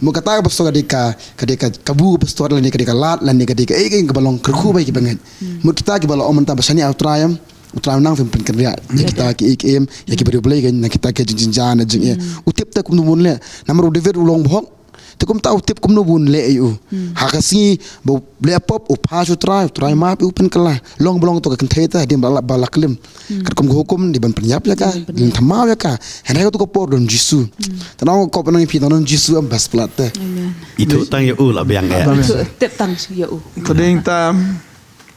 Mo kata ka sngewthuh ka dei ka, ka dei ka kabu ka sngewthuh lane ka dei ka lad lane ka dei ka ei ka ei kaba long kyrkhu ba ïa kiba ngeit. Mo kita kiba la ong mynta ba shaniah U Trai em. U Trai u nang ban pynkynriah ïa kita ki ei ki ei, ïa ki briew Blei kan, na kita ki jingjynjar na jingeh. U tip te kumno bun leh. Namar u David u long bahok. Te kumta u tip kumno bun leh ïa u. Ha ka sngi ba u leh pop u phah sha U Trai, U Trai map ïa u pynkylla. Long ba long to ka kynthei te hadien ba la, ba la klim. Katkum ka hukum dei ban pynïap ïa ka, dei ban thymmai ïa ka. Hynrei kato ka por don Jisu. Te nang kop nang phi don Jisu em best palat te. Amen. Itu tang ïa u la biang eh. Itu tip tang ïa u. Te dei ta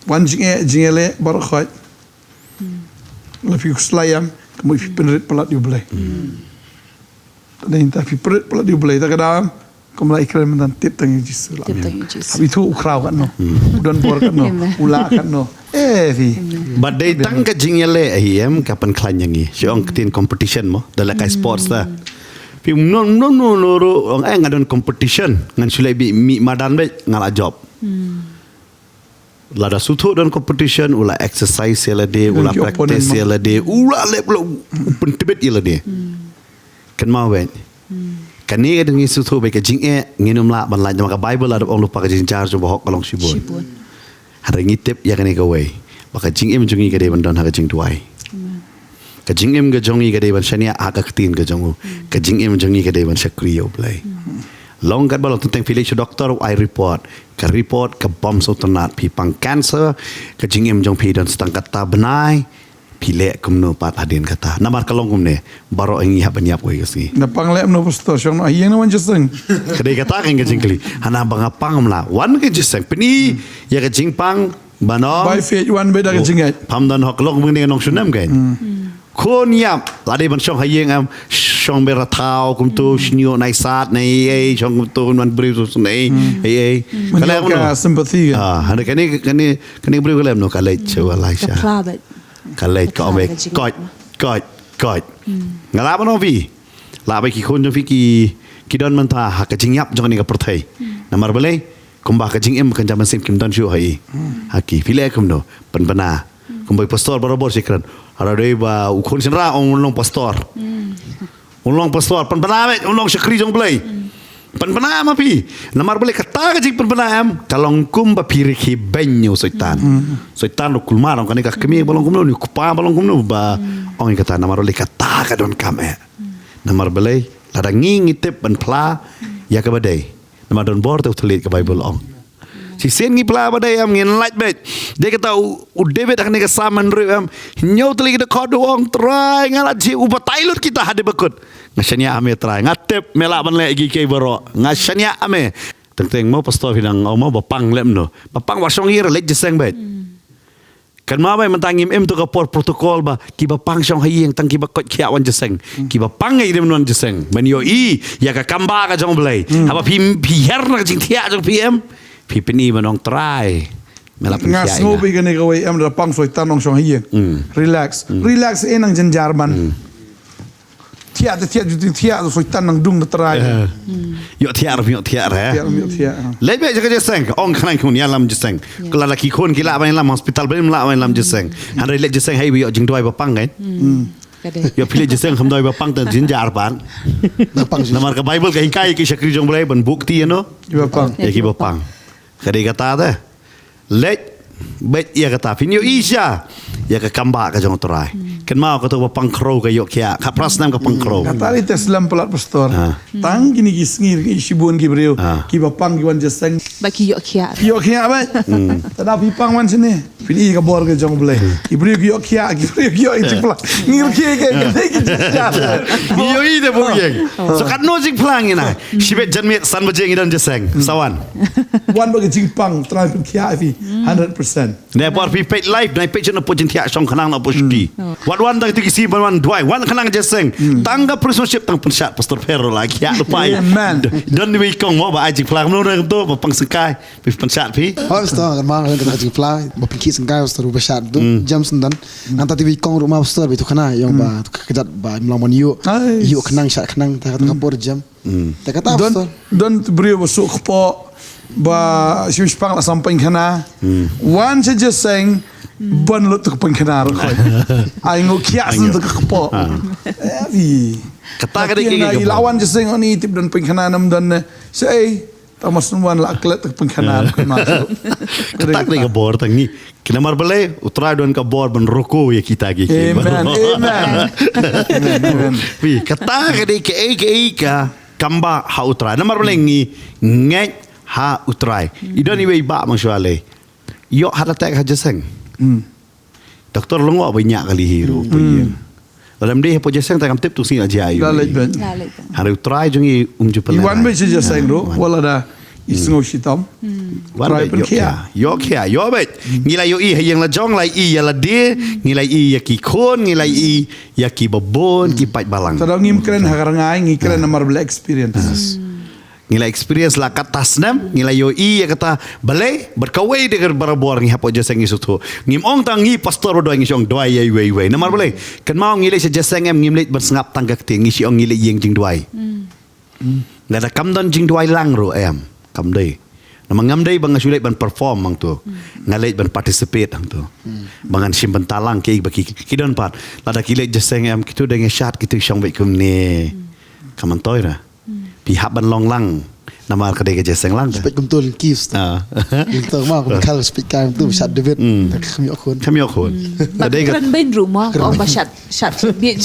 wan jingeh, jingeh leh baroh khoit. La phi khuslai em, ka mut phi pynrit palat ïa U Blei. Te dei ta phi pynrit palat ïa U Blei, ta ka daw, kum la i kren mynta tip tang ïa Jisu la. Tip tang ïa Jisu. Hap ithuh u khraw katno, u don bor katno, u lah katno. Eh, phi. Bad dei tang ka jingïaleh hi em, ka pynkhlaiñ ïa ngi. Shu ong ktien competition mo, da lehkai sports ta. Phi mno, mno, mno, mno ruh, ong eh nga don competition, ngan shu leh beit mih madan beit, nga la jop. Lada sngewthuh don competition, u la exercise ïa lade, u la practice ïa lade, u la leh, u la pyntbit ïa lade. Kynmaw beit. Kane ka dei ngi sngewthuh beit ka jingeh, ngin ym lah ban lait namar ka Baibl la dep ong lypa ka jingjynjar jong bahok ka long shibun. Shibun. Hynrei ngi tip ïa kane kawei. Ba ka jingim jong ngi ka dei ban don ha ka jingduwai. Amen. Ka jingim ka jong ngi ka dei ban shaniah ha ka ktien ka jong u. Ka jingim jong ngi ka dei ban shakri ïa U Blei. Long katba long teng teng phi leit sha doktor u ai report. Ka report ka bym sngewtynnat phi pang cancer. Ka jingim jong phi don tang kata bnai. Phi leh kumno pat hadien kata. Namar ka long kumne. Baroh ngi hap ban ïap kawei ka sngi. Na pang leh kumno pastor shong na ïeng na wan jingïaseng. Ka dei kata ka jingkylli. Hana ba nga pang mla wan ka jingïaseng. Pyni ïa ka jingpang. Ban ong. By faith wan beit da ka jingngeit. Pham don hok long bym dei nong shu nem kein. Khun ïap, la dei ban shong ha ïing em, shong beit ha thaw kumto, shñiuh nai sat nai ei ei, shong kumto, man briew su nai ei ei. Ka leh kumno? Ka sympathy ka. Ah, hynrei kane, kane, kane briew ka leh kumno, ka leit sha u Elisha. Ka phla beit. Ka leit, ka ong beit, ka jingïap. Koit, koit, koit. Nga lah ban ong phi, lah beit ki khun jong phi ki, ki don mynta ha ka jingïap jong kane ka pyrthei. Namar balei? Kumba ka jingim kynja mynsiem kim don shuh ha i. Ha ki. Phi leh kumno? Pynbna. Kumba i pastor barabor shi kren. Hynrei dei ba u khun shynrang un long pastor. Un long pastor, pynbna beit, un long shakri jong Blei. Pynbna ma phi. Namar balei kata ka jingpynbna em, ka long kumba phi rkhie beiñ ïa u Soitan. Soitan ruh kulmar ong kane ka kmie ba long kumno, ne u kpa ba long kumno ba ong ïa kata, namar balei kata ka donkam eh. Namar balei, lada ngi ngi tip ban phla ïa kaba dei. Namar don bor te u thylliej ka Baibl ong. Shisien ngi phla ba dei em, ngin lait beit. Dei kata u, u David ha kane ka Salm hynriew em. Hynñiew tylli ki dkhot u ong, Trai, nga la jhieh, u batai lut kita hadien ba kut. Nga shaniah ha me Trai. Nga tip me lah ban leh ïa kiei kiei baroh. Nga shaniah ha me. Teng teng mo pastor phi dang ong mo ba pang leh kumno. Ba pang wat shong ïing, leit jingïaseng beit. Kynmaw beit mynta ngim im to ka por protocol ba kiba pang shong ha ïing, tang kiba koit khiah wan jingïaseng. Kiba pang ngi dei ban wan jingïaseng. Ban ïohi ïa ka kambah ka jong U Blei. Haba phi, phi hiar na ka jingthiah jong phi em, phi pyni ban ong Trai, me la pynkhiah ïa nga. Nga sngew beit kane kawei em, da pang Soitan ong shong ha ïing. Relax. Relax, eh, nang jynjar man. Thiah te thiah, ju te thiah, Soitan nang dung da Trai. Ïoh thiah ruh, ïoh thiah ruh, eh. Thiah ruh, ïoh thiah. Leit beit sha ka jingïaseng, ong khnang khun ïalam jingïaseng. Ka la da ki khun ki lah ban ïalam hospital, ban ïalam jingïaseng. Hynrei leit jingïaseng ha iba ïoh jingduwai ba pang kan. Ïoh phi leit jingïaseng kham duwai ba pang te jynjar pat. Namar ka Baibl ka hikai ki shakri jong U Blei ban buh kti ïa no. Ïa kiba pang. Ka dei kata te. Leit beit ïa kata, phin ïohi sha ïa ka kambah ka jong U Trai. Kynmaw kato ba pang khrew ka ïoh khiah, khatphra snem ka pang khrew. Kata dei te slem palat pastor. Tang kine ki sngi ki shibun ki briew kiba pang ki wan jingïaseng. Ba ki ïoh khiah. Ki ïoh khiah beit. Te da phi pang wan shane. Phin i ka bor ka jong U Blei. Ki briew ki ïoh khiah, ki briew ki ïoh i jingphla. Ngi ruh ki, ki, ki, ki jingphla. Ngi ïohi te bun ïeng. So katno jingphla ngi nai. Shibit janmiet san baje ngi don jingïaseng. Sa wan. Wan ba ka jingpang, Trai pynkhiah ïa phi. Hundred percent. Ne por phi peit live, ne peit shano phi jingthiah shong khnang na phi shuti. Wat wan tang tu ki si ban wan duwai, wan khnang jingïaseng. Tang ka prisonership tang pynshad pastor Pharaoh la khiah lupa. Amen. Don ni wei kong mo ba ai jingphla kumno na to ba pang sengkai. Phi pynshad phi. Hoi, pastor, kan ma kan ka jingphla ba pynkhih sengkai pastor ba shad tu jam sendon. Ngan ta ti wi kong ruh ma pastor ba tu khana ïong ba tu ka jat ba im long ban ïoh. Ïoh khnang shad khnang ta ka por jam. Ta kata pastor. Don briew ba suk kpo ba shim shpang la sam pynkhana. Wan sha jingïaseng ban lut tu pynkhana ruh khoi. Ai ngu khiah sen tu kpo. Eh, wi. Kata ka dei ki la wan jingïaseng oni tip don pynkhana nam don ne. Sei Thomas Nuan la klet tak pengkhanar. Kata ka dei ka bor tang ngi. Ki namar balei U Trai don ka bor ban roko ïa kita ki. Amen. Amen. Amen. Wi, kata ka dei ka ei ka ei ka kamba ha U Trai. Namar balei ngi ngeit ha U Trai. I don iwei ba mang shwa lei. Ïoh heart attack ha jingïaseng. Doktor lyngngoh ba ñiah kali hi ruh. Lada ym dei hapoh jingïaseng te kam tip tu sngi la jia ïa u. Hynrei U Trai jong ngi um ju pynlehrain. I wan beit sha jingïaseng ruh wat lada i sngew shitom. Wan beit, ïoh khia, ïoh khia, ïoh beit. Ngi la ïohi ha ïing la jong, la i ïa lade, ngi la i ïa ki khun, ngi la i ïa ki babun ki paid balang. Te da ngim kren ha ka rngai, ngi kren namar ba la experience. Ngi la experience la kata snem, ngi la ïohi ïa kata. Balei bad kawei de ka barabor ngi hapoh jingïaseng ngi sngewthuh. Ngim ong tang ngi pastor ba duwai, ngi shong duwai ïa iwei iwei. Namar balei? Kynmaw ngi leit sha jingïaseng em, ngim leit ban sngap tang ka ktien, ngi shu ong ngi leit ïing jingduwai. Lada kam don jingduwai lang ruh em, kam dei. Namar ngam dei ba nga shu leit ban perform hangto. Nga leit ban participate hangto. Ba ngan shim bynta lang kiei ba ki, ki don pat. Lada ki leit jingïaseng em, kitu dang ïa shad, kitu shong beit kumne. Kam myntoi ra. Phi hap ban long lang. Namar ka dei ka jingïaseng lang. Spek kumto lynti. Lynti ma kumkhal spek kai kumto shad David. Kham ïoh khun. Kham ïoh khun. Ba dei ka kren beiñ ruh ma, ong ba shad, shad beiñ.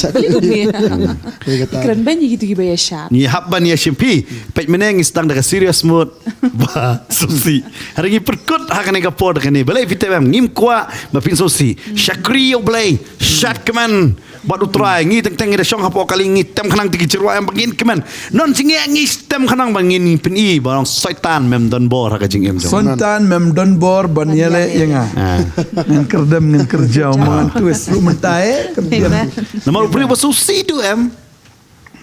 Kren beiñ ïa kitu kiba ïa shad. Ngi hap ban ïa shim phi. Peit mynne ngi sdang da ka serious mood. Ba sngewsih. Hynrei ngi pyrkut ha kane ka por da kane. Balei phi tip em, ngim kwah ba phin sngewsih. Shakri ïa U Blei. Shad kmen. Bad u Trai, ngi teng teng ngi da shong hapoh kali, ngi tem khnang te ki jingrwai em ba ngin kmen. Non jingeh ngi tem khnang ba ngin pyni ba ong Soitan mem don bor ha ka jingim jong. Soitan mem don bor ban ïaleh ïa nga. Ah. Ngan kyrdem, ngan kyrjaw, ma ngan twist ruh mynta, eh, kyrdem. Amen. Namar u briew ba sngewsih duh em,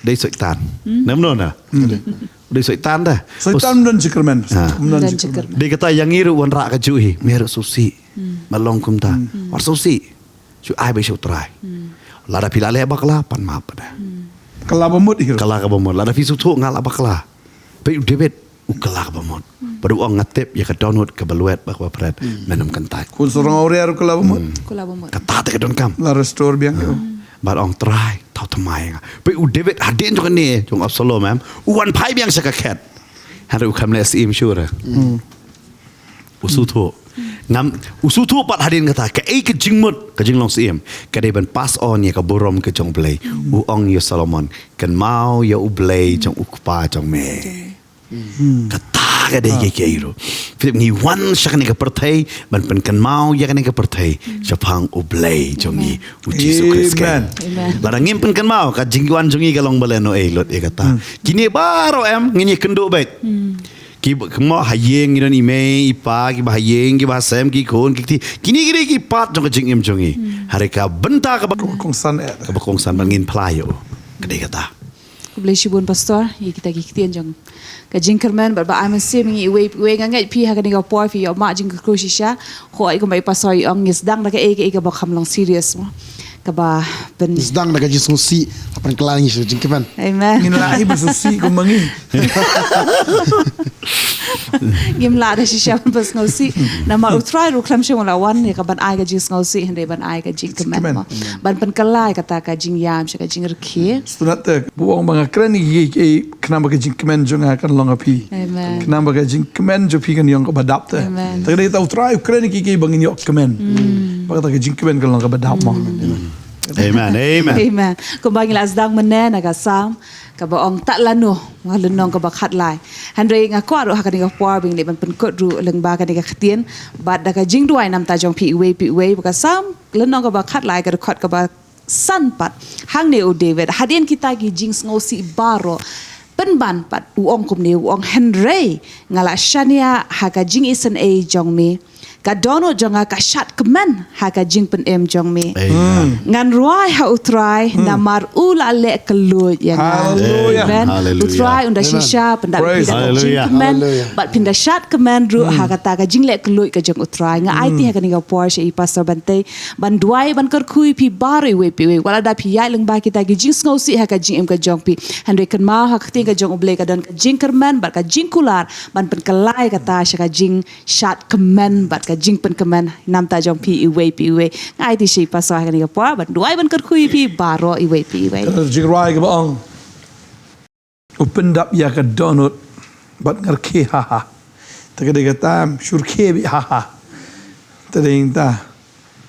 dei Soitan. Hmm. Namar na? Hmm. Dei Soitan da. Soitan mem don jingkyrmen. Ah. Mem don jingkyrmen. Dei kata ïa ngi ruh wanrah kajuh hi, me ruh sngewsih. Hmm. Me long kumta. Hmm. Wat sngewsih. Shu ai beit sha u Trai. Hmm. Lada phi la leh bakla, pan map da. Hmm. Kylla ba mut hi ruh. Kylla kaba mut. Lada phi sngewthuh nga la bakla. Peit u David, u kylla kaba mut. Hmm. Bad u ong nga tip ïa ka dohnud kaba lwet bad kaba pret. Hmm. Men ym kyntait. Khun sarong awria ruh kylla ba mut. Hmm. Kylla ba mut. Kata te ka donkam. La restore biang ïa u. Hmm. Bad ong Trai, thaw thymmai ïa nga. Peit u David hadien jong kane, jong Absalom em. U wan phai biang sha ka khet. Hynrei u khlem leh syiem shuh re. Hmm. U sngewthuh. Ngam, u sngewthuh pat hadien kata, kaei ka jingmut, ka jinglong syiem. Ka dei ban pass on ïa ka burom ka jong U Blei. U ong ïa u Solomon, kynmaw ïa U Blei jong u kpa jong me. Hmm. Kata ka dei ka, ka ruh. Philip ngi wan sha kane ka pyrthei, ban pynkynmaw ïa kane ka pyrthei, shaphang U Blei jong ngi, U Jisu Khrist. Amen. Amen. Lada ngim pynkynmaw, ka jingwan jong ngi ka long balei noh ei lut ïa kata. Hmm. Kine baroh em, ngin ïa kynduh beit. Hmm. Ki ba, ki mo ha ïing ngi don i mei, i pa, ki ba ha ïing, ki ba ha sem, ki khun, ki kti. Kine ki dei ki part jong ka jingim jong ngi. Hmm. Hynrei ka bynta kaba kongsan eh. Kaba kongsan ban ngin phla ïa u. Ka dei kata. Khublei shibun Pastor, ïa kita ki ktien jong ka jingkyrmen, bad ba ai mynsiem ngi iwei, iwei nga ngeit phi ha kane ka por phi ïoh mad jingkyrkhu shisha, hooid kumba i Pastor i ong ngi sdang da kaei kaei kaba kham long serious mo. Kaba pyn- Sdang da ka jingsngewsih, ha pynkylla ngi sha jingkmen. Amen. Ngin lah hi ba sngewsih kumba ngi. Ngim lah da shisha ban pynsngewsih. Namar u Trai ruh khlem shym la wan ïa ka ban ai ka jingsngewsih, hynrei ban ai ka jingkmen. Jingkmen. Mo. Ban pynkylla ïa kata ka jingïam sha ka jingrkhie. Sngewtynnat te, ba u ong ba nga kren ïa ki, ki, khnang ba ka jingkmen jong nga kan long ha phi. Amen. Khnang ba ka jingkmen jong phi kan long kaba dap te. Amen. Te ka dei kata u Trai u kren ïa ki, ki ba ngin ïoh kmen. Mm. Ba kata ka jingkmen kan long kaba dap mo. Mm. Amen. Amen. Amen. Kumba ngi la sdang mynne na ka Salm kaba ong, ta lano nga lynnong kaba khatlai. Hynrei nga kwah ruh ha kane ka por ba ngin leit ban pynkut ruh lyngba kane ka ktien bad da ka jingduwai namar jong phi iwei pa iwei, ba ka Salm lynnong kaba khatlai, ka dkhot kaba san pat. Hangne u David, hadien kita ki jingsngewsih baroh, pynban pat u ong kumne, u ong, hynrei nga la shaniah ha ka jingisynei jong me, ka dohnud jong nga ka shad kmen ha ka jingpynim jong me. Amen. Ngan rwai ha u Trai, hmm, namar u la leh kylluid ïa nga. Hallelujah. Amen. Hallelujah. U Trai un da shisha pyndap ïa phi da ka jingkmen, hallelujah, hallelujah, bad phin da shad kmen ruh, hmm, ha kata ka jingleh kylluid ka jong u Trai. Nga aiti, hmm, ha kane ka por sha i Pastor Bantei ban duwai ban kyrkhu ïa phi baroh iwei pa iwei. Wat la da phi ïaid lyngba kita ki jingsngewsih ha ka jingim ka jong phi, hynrei kynmaw ha ka ktien ka jong U Blei ka don ka jingkyrmen bad ka jingkular ban pynkylla ïa kata sha ka jingshad kmen bad ka jingpynkmen namar jong phi iwei pa iwei. Nga aiti sha i Pastor ha kane ka por ban duwai ban kyrkhu ïa phi baroh iwei pa iwei. Ka jingrwai kaba ong, u pyndap ïa ka dohnud bad nga rkhie ha ha. Te ka dei kata, shu rkhie beit ha ha. Te dei kata.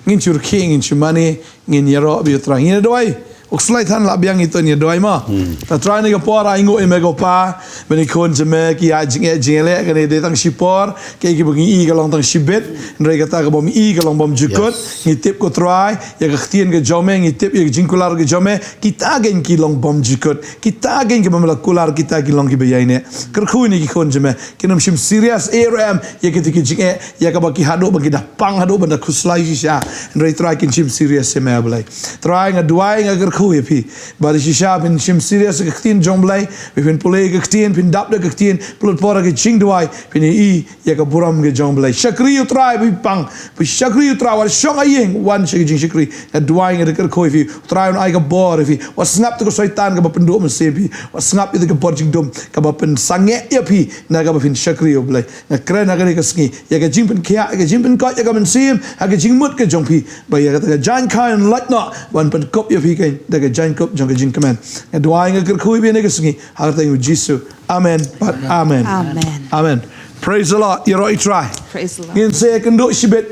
Ngin shu rkhie, ngin shu mane, ngin ïaroh beit ïa u Trai. Ngin ïa duwai. U kslai than lah biang, ito ngin ïa duwai mo. Hmm. Te Trai, ha kane ka por ainguh ïa me ko Pa, ba kine ki khun jong me ki ïaid jingeh jingïaleh, kane dei tang shipor, kaei kaba ngi i ka long tang shibit. Hynrei kata kaba ngi i ka long bymjukut. Yes. Ngi tip ko Trai, ïa ka ktien ka jong me, ngi tip ïa ka jingkular ka jong me, kita kein ki long bymjukut. Kita kein kiba me la kular, kita ki long kiba ïaineh. Kyrkhu ïa kine ki khun jong me. Kin ym shim serious ei ruh em ïa kita ki jingeh, ïa kaba ki haduh ban ki da pang, haduh ban da khuslai shisha. Hynrei Trai, kin shim serious ïa me, A Blei. Trai, nga duwai, nga kyrkhu ïa phi ba da shisha phin shim serious ïa ka ktien jong U Blei. Phin pule ïa ka ktien, phin dap da ka ktien, pynlut por ha ka jingduwai, phin ïohi ïa ka burom ka jong U Blei. Shakri ïa u Trai ba phi pang, ba shakri ïa u Trai, wat shong ha ïing, wan sha ka jingshakri. Nga duwai, nga da kyrkhu ïa phi, u Trai un ai ka bor ïa phi. Wat sngap ïa ka Soitan kaba pynduh mynsiem ïa phi. Wat sngap ïa ka bor jingdum kaba pynsangeh ïa phi na kaba phin shakri ïa u Blei. Nga kren ha kane ka sngi ïa ka jingpynkhiah, ïa ka jingpynkoit ïa ka mynsiem ha ka jingmut ka jong phi, ba ïa kata ka jaiñkha un lait noh ban pynkup ïa phi kein da ka jaiñkup jong ka jingkmen. Nga duwai, nga kyrkhu ïa phi ha kane ka sngi ha ka kyrteng U Jisu. Amen. Amen. Amen. Amen. Praise the Lord. Ïaroh ïa u Trai. Praise the Lord. Ngin sa ïakynduh shibit.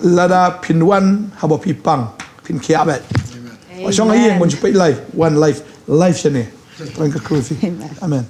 Lada phin wan haba phi pang, phin khiah beit. Amen. Wat shong ha ïing, wan shu peit live, wan live, live shane. Trai kyrkhu ïa phi. Amen. Amen.